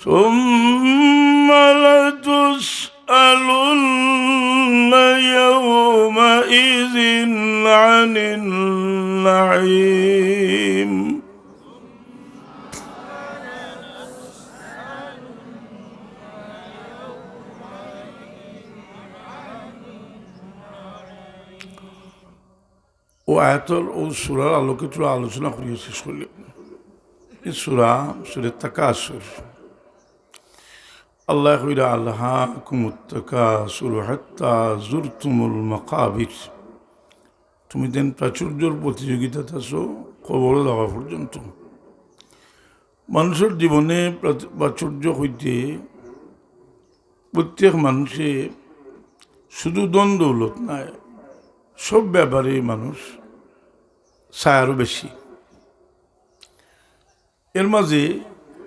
ثم لتسألن يومئذ عن النعيم. ও আয়াতর, ও সূরার আলোকে থুড়া আলোচনা করিয়া শেষ করিলিমু। সূরা, সূরা তাকাসুর। আল্লায় কইরা, "আলহাকুমুত তাকাসুর হাত্তা যুরতুমুল মাকাবির।" তুমি যেন প্রাচুর্যর প্রতিযোগিতাত আছো কবরো যাওয়া পর্যন্ত। মানুষর জীবনে প্রাচ-, প্রাচুর্য অইতে প্রত্যেক মানুষে শুধু ধন দৌলত নায়, সব ব্যাপারে মানুষ চায় আরো বেশি। এর মাঝে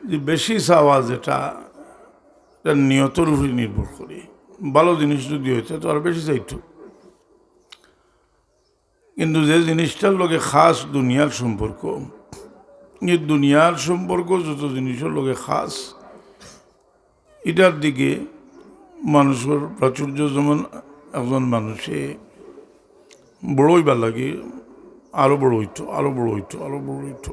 যে বেশি চাওয়া যেটা, এটা নিয়তর উপরে নির্ভর করে। ভালো জিনিস যদি অইতো তো আরো বেশি চাইতো, কিন্তু যে জিনিসটার লগে খাস দুনিয়ার সম্পর্ক, এই দুনিয়ার সম্পর্ক যত জিনিসর লগে খাস, এটার দিকে মানুষর প্রাচুর্য। যেমন একজন মানুষে বড় অইবার লাগি আরো বড় অইতো, আরো বড় অইতো, আরো বড় অইতো,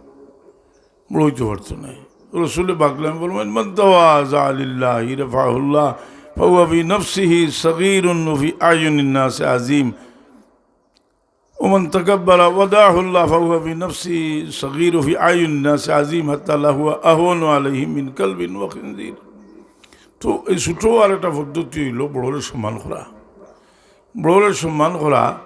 বড় অইতে পারতো নায়। রসুলে পাক ফরমাইন, "মান তাওয়াযা লিল্লাহি রাফাহুল্লাহ, ফাহুয়া ফি নাফসিহি সগীরুন ওয়া ফি আয়ুনিন নাসি আযীম।" "ওমান তাকাব্বারা ওয়াদাহুল্লাহ ফাহুয়া ফি নাফসিহি সগীর ওয়া ফি আয়ুনিন নাসি আযীম হাত্তা লাহুয়া আহওয়ানু আলাইহি মিন কালবিন ওয়া খিনজির।" তো এই ছোট আর একটা পদ্ধতি অইলো বড়রে সম্মান করা। বড়রে সম্মান করা,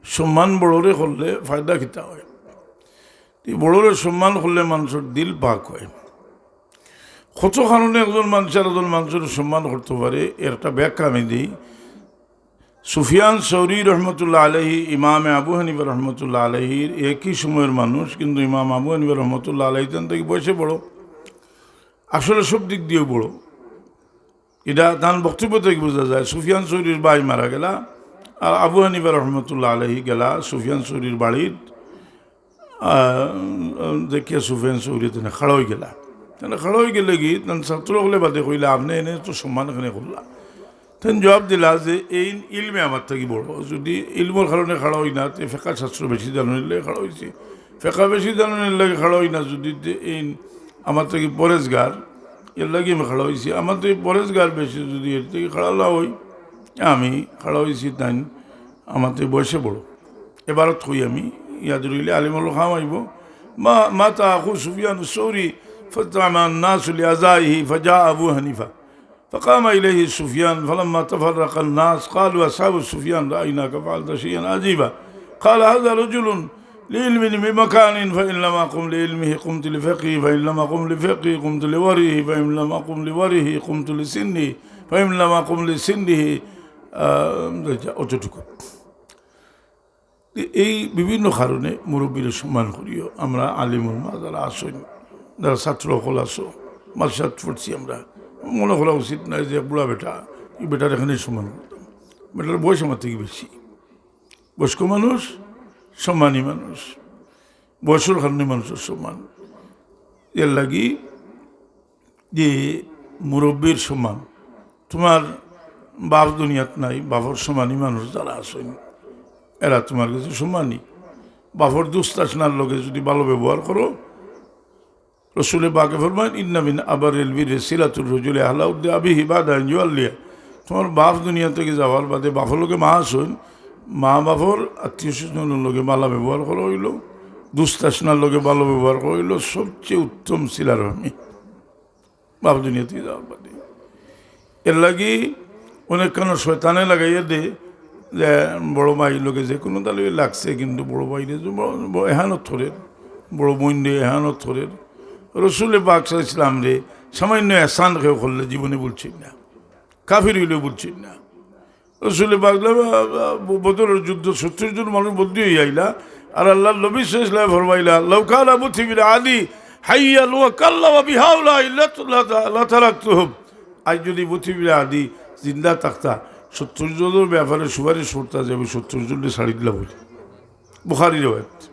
সম্মান বড়রে করলে ফায়দা কিতা অয়? এই বড়রে সম্মান করলে মানুষর দিল পাক অয়। কত কারণে একজন মানুষ আর একজন মানুষর সম্মান করতো পারে, এর একটা ব্যাখ্যা আমি দেই। সুফিয়ান সৌরি রহমতুল্লাহ আলাইহি, ইমামে আবু হানিফা রহমতুল্লাহ আলাইহির একই সময়র মানুষ, কিন্তু ইমাম আবু হানিফা রহমতুল্লাহ আলাইহি তান থাকি বয়সে বড়, আসলে সব দিক দিয়েও বড়। এটা তান বক্তব্য থাকি বুঝা যায়। সুফিয়ান সৌরির ভাই মারা গেলা, আর আবু হানিফা রহমতুল্লাহ আলাইহি গেলা সুফিয়ান সৌরির বাড়িত, আহ, দেখিয়া সুফিয়ান সৌরি তেনে খাড়া অই গেলা। তেনে খাড়া অই গেলেগি, তান ছাত্র অকলে বাদে কইলা, "আপনে এনে তো সম্মান কেনে করলা?" তেন জবাব দিলা যে, "এইন ইলমে আমার থাকি বড়। যদি ইলমর কারণে খাড়া অই না, তে ফেকা শাস্ত্র বেশি জানইন এর লাগি খাড়া অইছি। ফেকা বেশি জানইন এর লাগি খাড়া অই না, যদি তে এইন আমার থাকি পরেজগার, এর লাগি আমি খাড়া অইছি। আমার থাকি পরেজগার বেশি, যদি এর থাকি খাড়া না অই, আমি খাড়া অইছি, তাইন আমার থাকি বয়সে বড়।" এবারত কই আমি, ইয়াদ রইলে আলিমর কাম আইবো। মা-, মাতা আখু সুফিয়ান সৌরি, ফাজতামা আন-নাসু লিআজাইহি, ফাজা আবু হানিফা। فقام إليه سفيان، فلما تفرق الناس قالوا أصحاب سفيان: رأيناك فعلت شيئا عجيبا. قال: هذا رجل لعلمه بمكان، فإن لم أقم لعلمه قمت لفقهه، فإن لم أقم لفقهه قمت لورعه، فإن لم أقم لورعه قمت لسنه، فإن لم أقم لسنه، আহ, অতটুকু। এই বিভিন্ন কারণে মুরব্বীরে সম্মান করিও। আমরা আলিম উলামা যারা আছইন, যারা ছাত্র অকল আছো, মাদ্রাসাত পড়ছি আমরা, মনে করা উচিত নায় যে বুড়া বেটা, এই বেটার এখানে সম্মান করতাম। বেটার বয়স আমার থাকি বেশি। বয়স্ক মানুষ, সম্মানী মানুষ, বয়সর কারণে মানুষর সম্মান। এর লাগি যে মুরব্বীর সম্মান। তুমার বাপ দুনিয়াত নাই, বাপর সম্মানী মানুষ যারা আছইন, এরা তুমার গেছে সম্মানী। বাপর দুস্ত আশনার লগে যদি ভালো ব্যবহার করো, রসুলে পাকে ফরমাইন, "ইন্না মিন আবারিল বিররি সিলাতুর রাজুলি আহলা উদ্দি আবিহি বাদা আন ইউয়াল্লিয়া।" তুমার বাপ দুনিয়া থাকি যাওয়ার বাদে বাপর লগে মা আছইন, মা বাপর আত্মীয় স্বজনর লগে ভালা ব্যবহার করা অইলো, দুস্ত আশনার লগে ভালো ব্যবহার করা অইলো সবচেয়ে উত্তম সিলা রহমি। বাপ দুনিয়া থাকি যাওয়ার বাদে। এর লাগি অনেকখানো শয়তানে লাগাইয়া দে যে বড় ভাইর লগে যে কোনো তালে লাগছে, কিন্তু বড় ভাইরে যে বড়, বড় এহানত করের, বড় বইনরে এহানত করের। রসুলে পাক সাল্লাল্লাহু আলাইহি ওয়াসাল্লামরে সামান্য এহসান কেউ করলে জীবনে ভুলছইন না, কাফির অইলেও ভুলছইন না। রসুলে পাক, আহ, আহ, বদরর যুদ্ধ সত্তর জন মানুষ বন্দী অইয়া আইলা, আর আল্লাহর নবী সাল্লাল্লাহু আলাইহি ওয়াসাল্লাম ফরমাইলা, "লাউ কানা বুথি বিন আদি হাইয়ান ওয়া কাল্লামা বিহাউলাই লাত-, লাত-, লাতারাকতুহুম।" আইজ যদি বুথি বিন আদি জিন্দা থাকতা, সত্তর জনর ব্যাপারে সুপারিশ করতা যে আমি সত্তর জনরে ছাড়ি দিলাম বলে। বুখারী রেওয়ায়েত।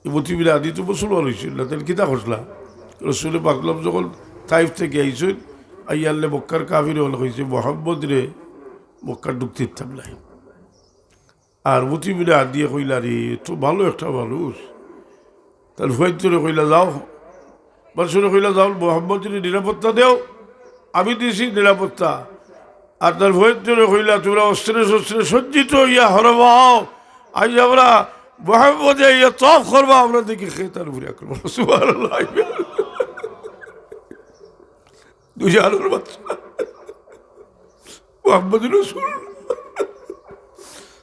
এই বুথি বিন আদি তো মুসলমান অইছিল না, তাইলে কিতা করছলা? রসুলে পাক যখন তাইফ থাকি আইছইন, আইয়ারলে মক্কার কাফির অকলে কইছে, "মোহাম্মদরে মক্কাত ঢুকতে দিতাম নায়।" আর বুথি বিন আদিয়ে কইলা, "রে, তো ভালো একটা মানুষ।" তার ফুয়াইন্তরে কইলা, "যাও।" বাদশারে কইলা, "যাও, মোহাম্মদরে নিরাপত্তা দেও, আমি দিছি নিরাপত্তা।" আর তার ফুয়াইন্তরে কইলা, "তুমরা অস্ত্রে শস্ত্রে সজ্জিত অইয়া হরবাও, আইজ আমরা মোহাম্মদে আইয়া তওয়াফ করবা, আমরা দেখি খেতার উপরে আক্রমণ। সুবহানাল্লাহ। দুই জাহানের বাদশা মোহাম্মদ রসুল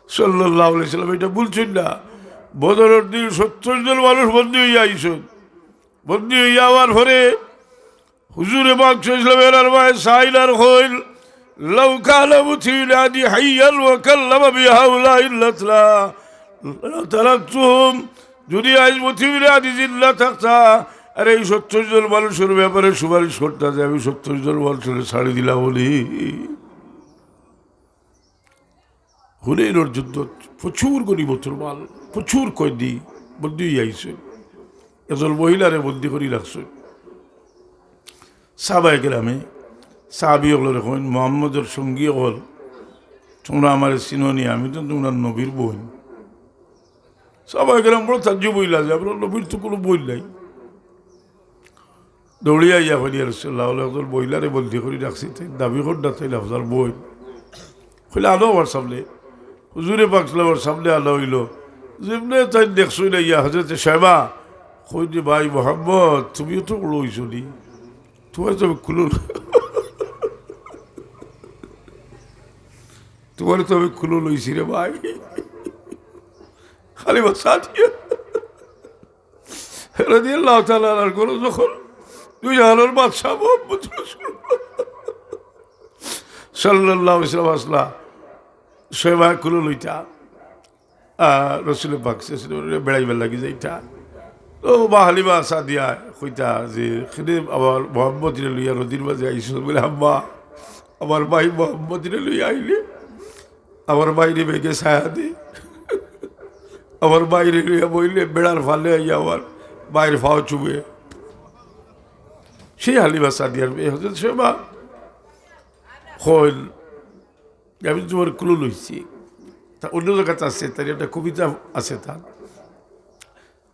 সাল্লাল্লাহু আলাইহি সাল্লাম এটা বলছেন না। বদরের দিন সত্তর জন মানুষ বন্দী হইয়া আইছেন। বন্দী হইয়া আওয়ার পরে হুজুরে পাক সাল্লাল্লাহু আলাইহি ওয়াসাল্লামের আরবায় সাইলার হইল, "লাউ কানা মুতিউল আদি হাইয়ান ওয়া কাল্লামা বিহাউলাইল লাতলা, লাতারাকতুহুম।" যদি আজ মুতিউল আদি জিন্দা থাকতা, আর এই সত্তর জন মানুষের ব্যাপারে সুপারিশ করতা যে আমি সত্তর জন মানুষের ছাড়ি দিলাম বলি। হুনাইনর যুদ্ধত প্রচুর গনিমতর মাল, প্রচুর কয়েদি বন্দী হইয়া আইছে। একজন মহিলারে বন্দী করি রাখছে। সাহাবায়ে কেরামে, সাহাবী অকলরে কইন, "মোহাম্মদর সঙ্গী অকল, তোমরা আমারে চিনো নি, আমি তো তোমরা নবীর বইন।" সাহাবায়ে কেরাম বড় তাজ্জুব হইলা যে, "আমরা নবীর তো কোনো বইন নাই।" দৌড়িয়া আইয়া কইন, "ইয়া রাসূলুল্লাহ, অকল একজন মহিলারে বন্দী করি রাখছি, তাই দাবি কররা তাইন আপনার বইন।" কইলা, "আনো আমার সামনে।" হুজুরে পাক সাল্লাল্লাহু আলাইহি ওয়াসাল্লামর সামনে আনা হইল। যেমনে তাইন দেখছইন আইয়া, হযরতে শয়বা কইন, "ভাই মোহাম্মদ, তুমিও তো বড় হইছো নি, তোমার তো আমি কুলো, তোমার তো আমি কুলো লইছি রে ভাই।" হালিমা সাদিয়া রাদিয়াল্লাহু তাআলা আনহার ঘরো যখন দুই জাহানের বাদশা মোহাম্মদ রাসূলুল্লাহ সাল্লাল্লাহু আলাইহি ওয়াসাল্লাম আসলা, শয়বা কুলো লইতা, আহ, রসুল পাক সাল্লাল্লাহু আলাইহি ওয়াসাল্লাম বেড়াইবার লাগি যাইতা। তো মা হালিমা সাদিয়া কইতা যে, "কেনে আমার মোহাম্মদরে লইয়া নদীর মাঝে আইছো?" বলে, "আম্মা, আমার ভাই মোহাম্মদরে লইয়া আইলে আমার ভাইরে বেগে ছায়া দে, আমার ভাইরে লইয়া বইলে বেড়ার ফালে আইয়া আমার ভাইর ফাও চুবে।" সেই হালিমা সাদিয়ার মেয়ে হযরত শয়বা কইল, "আমি তোমার কুলো লইছি।" তা অন্য জাগাত আছে, তার একটা কবিতা আছে তার।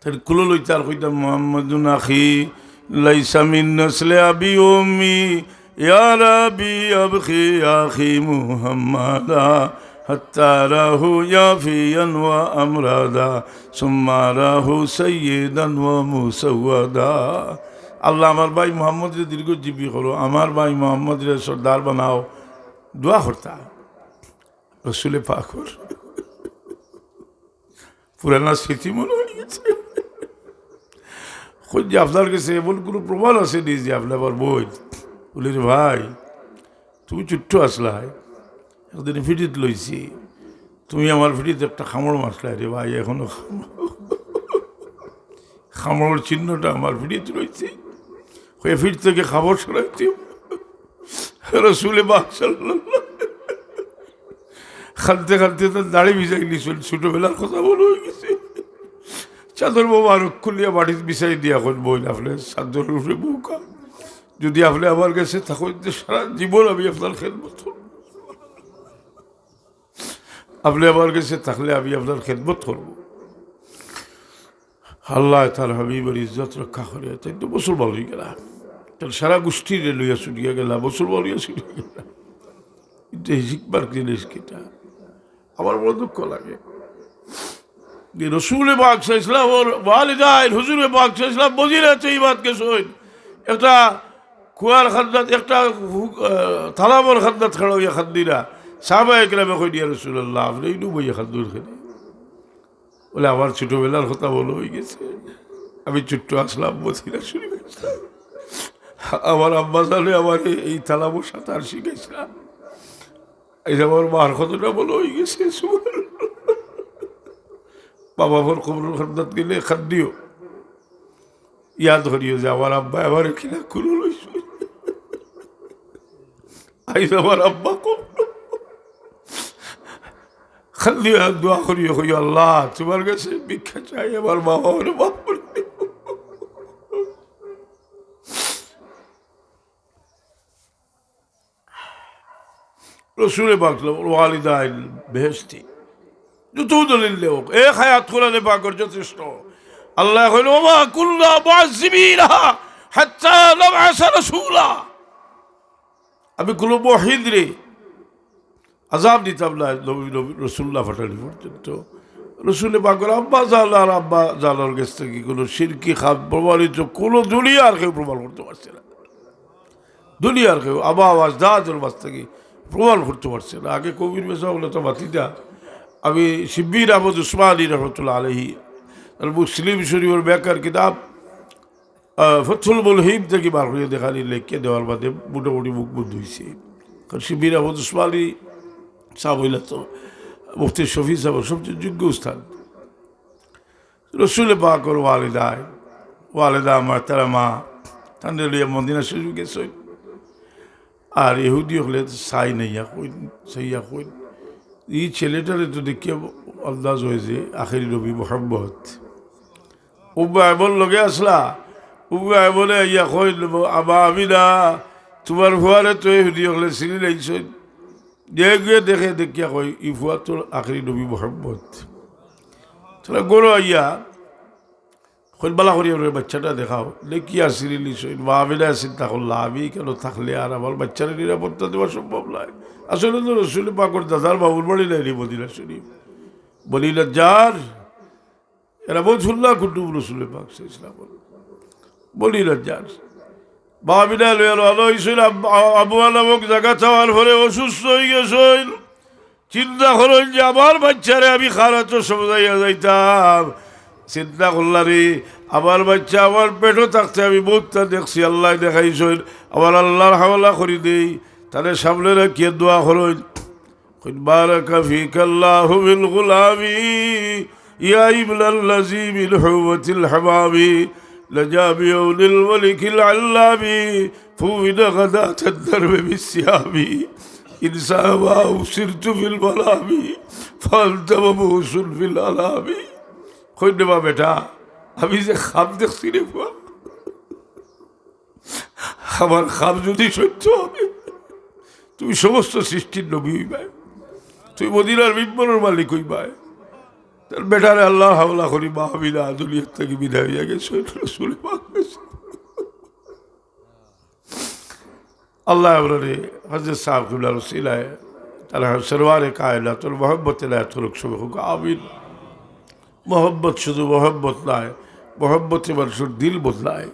তার কুলো লইতা আর কইতা, "মুহাম্মাদুন আখি, লাইসা মিন নাসলি আবি ওয়া উম্মি, ইয়া রাবি আবখি আখি মুহাম্মাদা, হাত্তা রাহু ইয়াফিয়ান ওয়া আমরাদা, সুম্মা রাহু সাইয়্যিদান ওয়া মুসাওয়াদা।" আল্লাহ, আমার ভাই মুহাম্মদরে দীর্ঘজীবী করো, আমার ভাই মুহাম্মদরে সর্দার বানাও, দোয়া করতা। রসুলে পাকর পুরানা স্মৃতি মনে হয়ে গেছে। কই যে, "আপনার কাছে এমন কোনো প্রমাণ আছে নি যে আপনি আমার বইন?" বলে, "রে ভাই, তুমি ছোট্ট আসলায়, একদিন ফিটিত লইছি, তুমি আমার ফিটিত একটা কামড় মারলায় রে ভাই, এখনো কামড়, কামড়ের চিহ্নটা আমার ফিটিত রইছে।" কই, "ফিট থেকে কাপড় সরাইতে।" রসুলে পাক সাল্লাল্লাহু আলাইহি ওয়াসাল্লাম কানতে কানতে তার দাড়ি ভিজাই নিছইন, ছোটবেলার কথা মনে হয়ে গেছে। চাদর মোবারক খুলিয়া মাটিত বিছাই দিয়া কইন, "বইন, আপনে চাদরের উপরে বউকা। যদি আপনে আমার কাছে থাকইন, তে সারা জীবন আমি আপনার খেদমত করব। আপনে আমার কাছে থাকলে আমি আপনার খেদমত করব।" আল্লাহ তার হাবিবের ইজ্জত রক্ষা করে, তাই তো মুসলমান হয়ে গেলা। তার সারা গোষ্ঠীরে লইয়া ছুটিয়া গেলা, মুসলমান হইয়া ছুটিয়া গেলা। কিন্তু এই শিখবার জিনিস কিতা? আমার বড় দুঃখ লাগে যে রসুলে পাক সাল্লাল্লাহু আলাইহি ওয়াসাল্লাম ওর ওয়ালিদাইন হুজুরে পাক সাল্লাল্লাহু আলাইহি ওয়াসাল্লাম মদিনা তৈবাত গেছইন, একটা কুয়ার খান্দাত, একটা হু-, আহ, তালাবর খান্দাত খাড়া হইয়া খান্দিরা। সাহাবায়ে কেরামে কইন, "ইয়া রাসূলুল্লাহ, আপনে ইনু বইয়া খান্দুর কেনে?" বলে, "আমার ছোটবেলার কথা মনে হয়ে গেছে, আমি ছোট্ট আসলাম, মদিনা শরীফ আসলাম, আমার আম্মা জানে আমার এই, এই তালাবো সাঁতার শিখাইছিলাম, এই যে আমার মার কথাটা মনে হয়ে গেছে।" সুবহানাল্লাহ। বাবা ফর কবরর খান্দাত গেলে খান্দিও, ইয়াদ করিও যে আমার আব্বা আমার কিনা কুলো লইছইন। আইজ আমার আব্বা কবর। খালি আর দোয়া করিও, কইও, "আল্লাহ, তোমার কাছে ভিক্ষা চাই, আমার মা বাবারে মাফ করে দিও।" রসুলে পাক বলেন, "ওয়ালিদাইন বেহেশতি।" যত দলিল দেও, এক আয়াত কোরআনে পাকর যথেষ্ট। আল্লাহ কইল, "ওয়া মা কুন্না মুআযযিবিনা হাত্তা নাবআসা রাসূলা।" আমি কোনো মুওয়াহহিদরে আযাব দিতাম না, নবী, নবী, রাসূলুল্লাহ পাঠানি পর্যন্ত। রসুলে পাকর আব্বা জান আর আব্বা জানর গেছ থাকি কুনু শিরকি খাম প্রমাণিত কুনু দুনিয়ার কেউ প্রমাণ করতে পারছে না। দুনিয়ার কেউ আবা আজদাদর বাস থাকি প্রমাণ করতে পারছে না। আগে কবির মেসা বলে তো মাতিতা। আমি শিব্বির আহমদ উসমানী রহমতুল্লাহ আলহি, আর মুসলিম শরীফর ব্যাখ্যার কিতাব, আহ, ফথুল মুলহিম থাকি বার করিয়া দেখানি লেখিয়া দেওয়ার বাদে মোটামুটি মুখ বন্ধ হইছে। কারণ শিব্বির আহমদ উসমানী সাহেব হইলা তো মুফতি শফি সাহেব সবচেয়ে যোগ্য উস্তাদ। রসুলে পাকর ওয়ালিদায়, ওয়ালিদা আমার তারা মা, তানরে লইয়া মদিনা শরীফ গেছইন। আর ইহুদি অকলে চাই নাইয়া কইন, চাইয়া কইন, "ই ছেলেটারে তো দেখিয়া আন্দাজ হয় যে আখেরি নবী মোহাম্মদ।" উম্মে আইমন লগে আসলা, উম্মে আইমনে আইয়া কইন, "আমা আমিনা, তুমার ফুয়ারে তো ইহুদি অকলে চিনি লাইছইন।" যে গিয়া দেখে, দেখিয়া কয়, "ই ফুয়া তো আখেরি নবী মোহাম্মদ।" তারা ঘরো আইয়া কইন, "বালা করি আমার বাচ্চাটা দেখাও।" দেখি আসিল ইলিশ হইল। মা আমিনায় চিন্তা করলা, "আমি কেন থাকলে আর আমার বাচ্চারে নিরাপত্তা দেওয়া সম্ভব নয়।" আসলে তো রসুল পাকর দাদার বাবুর বাড়ি নাইনি মদিনা শরীফ, বনি নাজ্জার। এরা বহুত হুল্লা কুটুম রসুল পাক সাল্লাল্লাহু আলাইহি ওয়াসাল্লাম। বনি নাজ্জার। মা আমিনায় লইয়া রওনা হইছইন। আব-, আ-, আবওয়া নামক জায়গা যাওয়ার পরে অসুস্থ হয়ে গেছইন। চিন্তা করইন যে আমার বাচ্চারে আমি খারাতো সমঝাইয়া যাইতাম। চিন্তা করলা রে, আমার বাচ্চা আমার পেটো থাকতে আমি বহুতটা দেখছি, আল্লায় দেখাইছইন, আমার আল্লার হাওলা করি দেই, তারে সামনে রাখিয়া দোয়া করইন। কইন, "بارك فيك الله من غلامي يا ابن الذي من حوة الحمام نجا بعون الملك العلام فوّن غداة الدرب بالسهام إن ساواه سرت في المنام فأنت مبعوث في الأنام।" কইন, "রে বা বেটা, আমি যে খাম দেখছি রে বা, আমার খাম যদি সত্য হয়, তুমি সমস্ত সৃষ্টির নবী হইবায়, তুমি মদিনার মিম্বরর মালিক হইবায়।" তার বেটারে আল্লার হাওলা করি মা আমিনা দুনিয়ার থাকি বিদায় হইয়া গেছইন, রসুল পাক গেছইন। আল্লায় আমরারে হজরত সাহেব কিবলার উসিলায় তারা সরওয়ারে কায়নাতর মহব্বত এনায়েত করুক, সবে হোক আমিন। মহব্বত শুধু মহব্বত নায়, মহব্বতে মানুষর দিল বদলায়।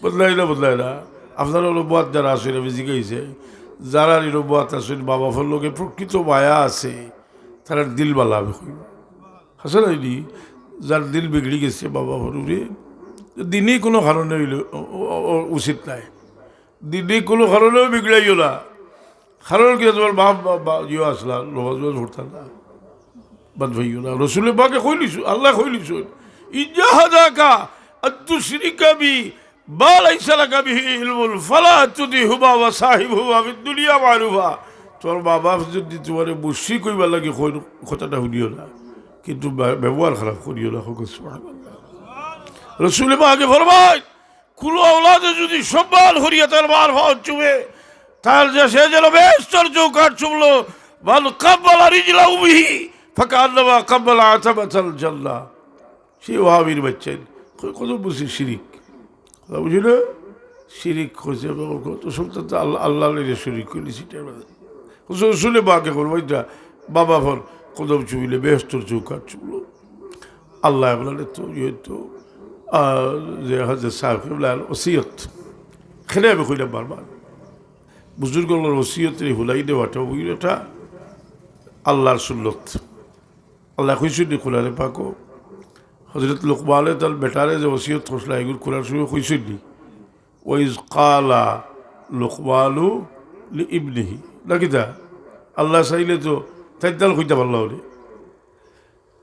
বদলায় না, বদলায় না? আপনারা নবুয়াত যারা আছইন, আমি জিজ্ঞাসা, যারা নবুয়াত আছইন, মা বাপর লগে প্রকৃত মায়া আছে, তারার দিল বালা আমি কইব। হাছা নায়নি? যার দিল বিগড়ি গেছে মা বাপর উপরে, দিনি কুনু কারণে অইলে উ-, উ-, উ-, উচিত নায়। দিনি কুনু কারণেও বিগড়াইও না। কারণ কি, তুমার বাপ, বাপ, বাপ, ইয়ে আসলা, নমাজ নমাজ পড়তা না। বাদ ভাইও না। রসুলে পাকে কইলিছইন, আল্লায় কইলিছইন, "إن جاهداك أن تشرك بي ما ليس لك به علم فلا تطعهما وصاحبهما في الدنيا معروفا।" তুমার মা বাপ যদি তুমারে মুশরিক কইবার লাগি কইন, কথাটা হুনিও না, কিন্তু ব্য-, ব্যবহার খারাপ করিও না। কও সুবহানাল্লাহ। রসুলে পাকে ফরমাইন, কুনু আওলাদে যদি সম্মান করিয়া তার মার পাও চুমে, তার যে সে যেন বেহেশতর চৌকাঠ চুমলো, من قبل رجل أمه فكأنما قبل عتبة الجنة। সে ওহাবির বাচ্চা, ক-, কত বুঝি শিরিক। কথা বুঝি না? শিরিক কইছে, কত সব তো আল্লাহ, আল্লাহ লইয়া শিরিক কইলি সেটার মধ্যে। রসুলে পাকে করবো এটা, বাবা ফর কদম চুবিলে বেহেশতর চৌকাঠ চুবলো। আল্লায় আপনারে তো ইয়ে তো, আহ, যে হজরত সাহেব কিবলার ওসিয়ত, খেলে আমি কইলাম বারবার, বুজুর্গ অকলর ওসিয়তরে হুলাই দেওয়াটা, ওই এটা আল্লার সুন্নত। আল্লায় কইছইন নি কোরআনে পাকো, হজরত লোকমানে তার বেটারে যে ওসিয়ত করছলা, এগুলো কোরআন শরীফে কইছইন নি? وإذ قال لقمان لابنه। নাকি তা? আল্লায় চাইলে তো তাইতাল কইতা পারলা অনে।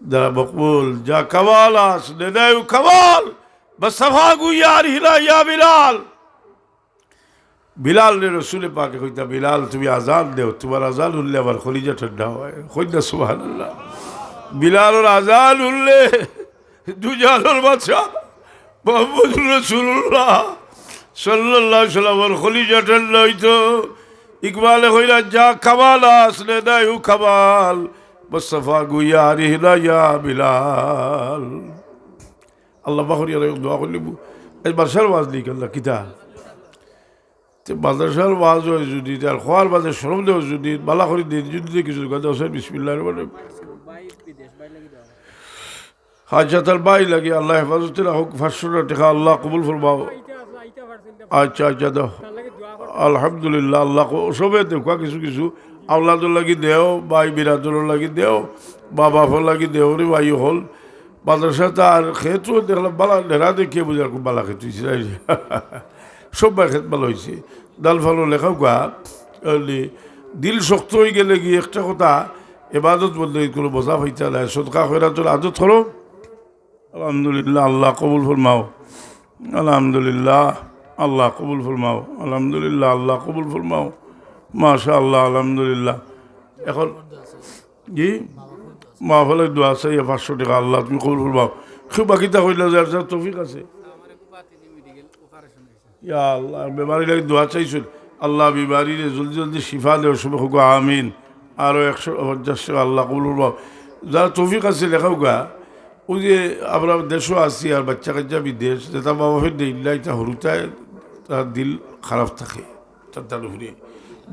যারা মকবুল, যা কামাল আস, নেদায়ু কামাল, বাস্তাফা গুইয়ার হিনা ইয়া বিলাল। বিলালরে রসুলে পাকে কইতা, "বিলাল, তুমি আজান দেও, তুমার আজান হুনলে আমার কলিজা ঠান্ডা হয়।" কইন না সুবহানাল্লাহ। বিলালর আজান হুনলে দুজাহানর বাদশা মুহাম্মদুর রাসূলুল্লাহ সাল্লাল্লাহু আলাইহি ওয়াসাল্লামর কলিজা ঠান্ডা হইতো। ইকবালে কইলা, "যা কামাল আস, নেদায়ু কামাল, মুস্তাফা গুইয়ারি হিনা ইয়া বিলাল।" আল্লাহ বাহরিয়া দোয়া করলি বু। এই বাদশার ওয়াজ নেই কেন কিতা? তে মাদ্রাসার ওয়াজ হয় যদি, তার খোয়ার বাদে শরম দেওয়া যদি, বালা করি দিন যদি কিছু গাদা হোসেন, বিসমিল্লাহির রহমানির রহিম। ভাই বিদেশ, ভাই লাগি দেওয়া। আচ্ছা, তার ভাই লাগি আল্লাহ হেফাজতে রাখুক, পাঁচশো টেকা আল্লাহ কবুল ফরমাও। আচ্ছা, আচ্ছা, দাও। আলহামদুলিল্লাহ, আল্লাহ ক-, সবে দেখবা কিছু কিছু আওলাদর লাগি দেও, ভাই বিরাদর লাগি দেও, মা বাপর লাগি দেও রে ভাই হল। মাদ্রাসা তার ক্ষেত্র দেখলাম বালা, নেড়া দেখিয়ে বুঝার খুব বালা ক্ষেত্র ইসরায়েল। সব ভাই ক্ষেত ভালো হয়েছে। দাল ফালো লেখাও গা, এমনি দিল শক্ত হয়ে গেলে গিয়ে একটা কথা, এবাদত বলতে কোনো মজা পাইতা না। সদকা খয়রাতর আদত করো। আলহামদুলিল্লাহ, আল্লাহ কবুল ফরমাও। আলহামদুলিল্লাহ, আল্লাহ কবুল ফরমাও। আলহামদুলিল্লাহ, আল্লাহ কবুল ফরমাও। মাশাআল্লাহ, আলহামদুলিল্লাহ। এখন জি, মা বাপর দোয়া চাই, পাঁচশো টেকা, আল্লাহ তুমি কবুল ফরমাও। কেউ বাকিটা কইলা যার যার তৌফিক আছে। ইয়া আল্লাহ, বেমারি লাগি দোয়া চাইছইন, আল্লাহ বেমারিরে জলদি জলদি শিফা দেও, সবে কউক্কা আমিন। আরো একশো পঞ্চাশ টেকা, আল্লাহ কবুল ফরমাও। যার তৌফিক আছে লেখাউক্কা। ওই যে আমরা দেশও আছি আর বাচ্চা কাচ্চা বিদেশ, যেটা বাবা ফের দেই না, এটা হুরুতায় তার দিল খারাপ থাকে, তার তার উপরে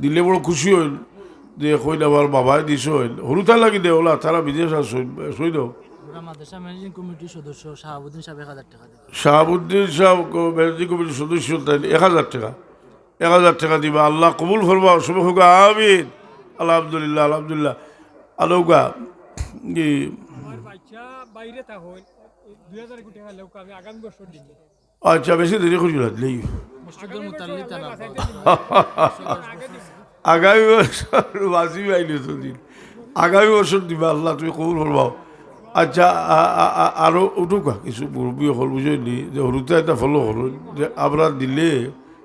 দিলে বড় খুশি হইল যে কইল আমার বাবায় দিছইন, হুরুতা লাগি দে ওলা, তারা বিদেশ আছে, সই দাও। আমরা মাদ্রাসা ম্যানেজিং কমিটির সদস্য শাহাবুদ্দিন সাহেব এক হাজার টেকা দিলেন। শাহাবুদ্দিন সাহেব ক-, ম্যানেজিং কমিটির সদস্য, তাই এক হাজার টেকা, এক হাজার টেকা দিবা। আল্লাহ কবুল ফরমাও, সবে কউক্কা আমিন। আলহামদুলিল্লাহ, আলহামদুলিল্লাহ। আলৌকা, ই, আমার বাচ্চা বাইরে তা হইল, দুই হাজার কোটি টাকা লেখা আমি আগামী বছর দিব। আচ্ছা, বেশি দেরি করিও না, দিলেই। মসজিদর মুতাল্লি তারা। আগামী বছর বাজি বাইলে তো দিন। আগামী বছর দিবা, আল্লাহ তুমি কবুল ফরমাও। আচ্ছা, আ-, আ-, আ-, আরো উঠুকা কিছু মুরব্বী হকল বুঝইন নি, যে হুরুতা এটা ফলো করইন, যে আমরা দিলে,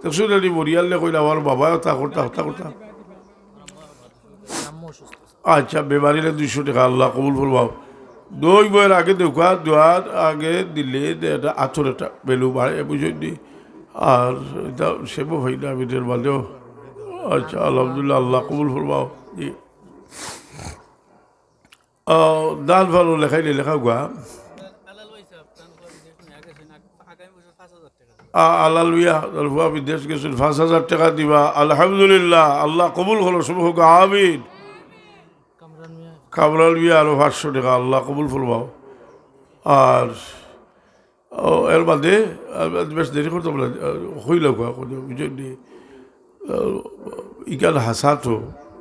দেখছো না নি, মরিয়ালে কইলে আমার বাবায় তা করতা, হতা করতা। আচ্ছা, বেমারিলে দুইশো টেকা, আল্লাহ কবুল ফরমাও। দুই বইয়ের আগে দেখুয়া, দোয়ার আগে দিলে দে-, এটা আতর একটা ভ্যালু বাড়ে, বুঝইন নি? আর এটা সেবো হয় না, আমি এটার বাদেও। আচ্ছা, আলহামদুলিল্লাহ, আল্লাহ কবুল ফরমাও। জি। আহ, দান ভালো লেখাইলে লেখাউক্কা। আ-, আলাল মিয়া, আলাল ফুয়া বিদেশ গেছইন, পাঁচ হাজার টেকা দিবা। আলহামদুলিল্লাহ, আল্লাহ কবুল করো, সবে কউক্কা আমিন। কামরান মিয়া আরো পাঁচশো টেকা, আল্লাহ কবুল ফরমাও। আর, ও, এর বাদে, আর বেশ দেরি করতে বলে, আহ, হইল কয়া করে, বুঝলেন নি? আহ, ইকান হাসা তো,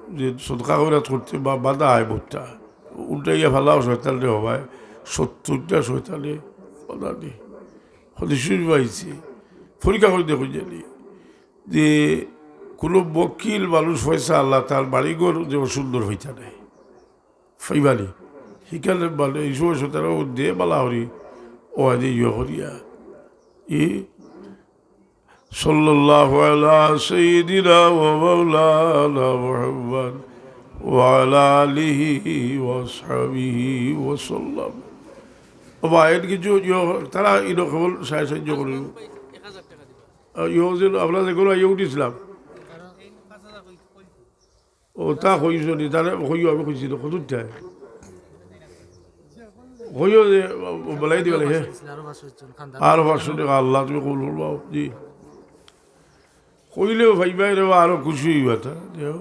যে সদকা খয়রাত করতে বা বাধা আয় বহুতটা। উল্টাইয়া ফালাও শয়তানরে হবায়, সত্তরটা শয়তানে বাধা নেই। হদিস শরীফ আইছে। পরীক্ষা করে দেখো জানি যে কোনো বকিল মানুষ পয়সা আল্লাহ তার বাড়িঘর যে অসুন্দর হইতা নাই। ফাইবানি। হিকালে মানে এই সময় শয়তানরে দে বালা করি, ও আদে ইয়ে করিয়া। ই সাল্লাল্লাহু আলা সাইয়্যিদিনা ওয়া মাওলানা মুহাম্মদ ওয়া আলা আলিহি ওয়া আসহাবিহি ওয়া সাল্লাম। ও বা, এর কিছু ইয়ে, তারা ইনো কেবল সাহায্য, সাহায্য করে। আর ইয়ে যে আমরা যেগুলো ইয়ে উঠেছিলাম। ও তা কইছো নি, তারে কইও, আমি কইছি তো, কত চাই? কইও যে, ও, ও বলাই দিবা লাগে। আরো পাঁচশো জন খান্দান। আরো পাঁচশো টেকা, আল্লাহ, তুমি কবুল করবাও। জি। কইলেও ভাই ভাই রে, আরো খুশি হইবা তা। যাও।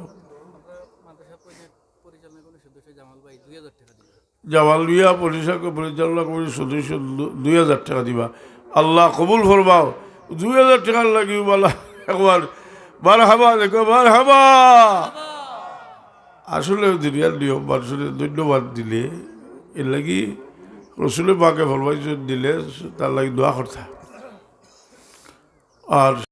জামাল মিয়া পরিচালনা কমিটির সদস্য দু-, দুই হাজার টেকা দিবা। আল্লাহ কবুল ফরমাও। দুই হাজার টেকার লাগি বালা একবার মারহাবা দেখো, মারহাবা। আসলে দুনিয়ার নিয়ম মানুষরে ধন্যবাদ দিলে, এর লাগি রসুলে পাকে ফরমাইছইন দিলে তার লাগি দোয়া করতা। আর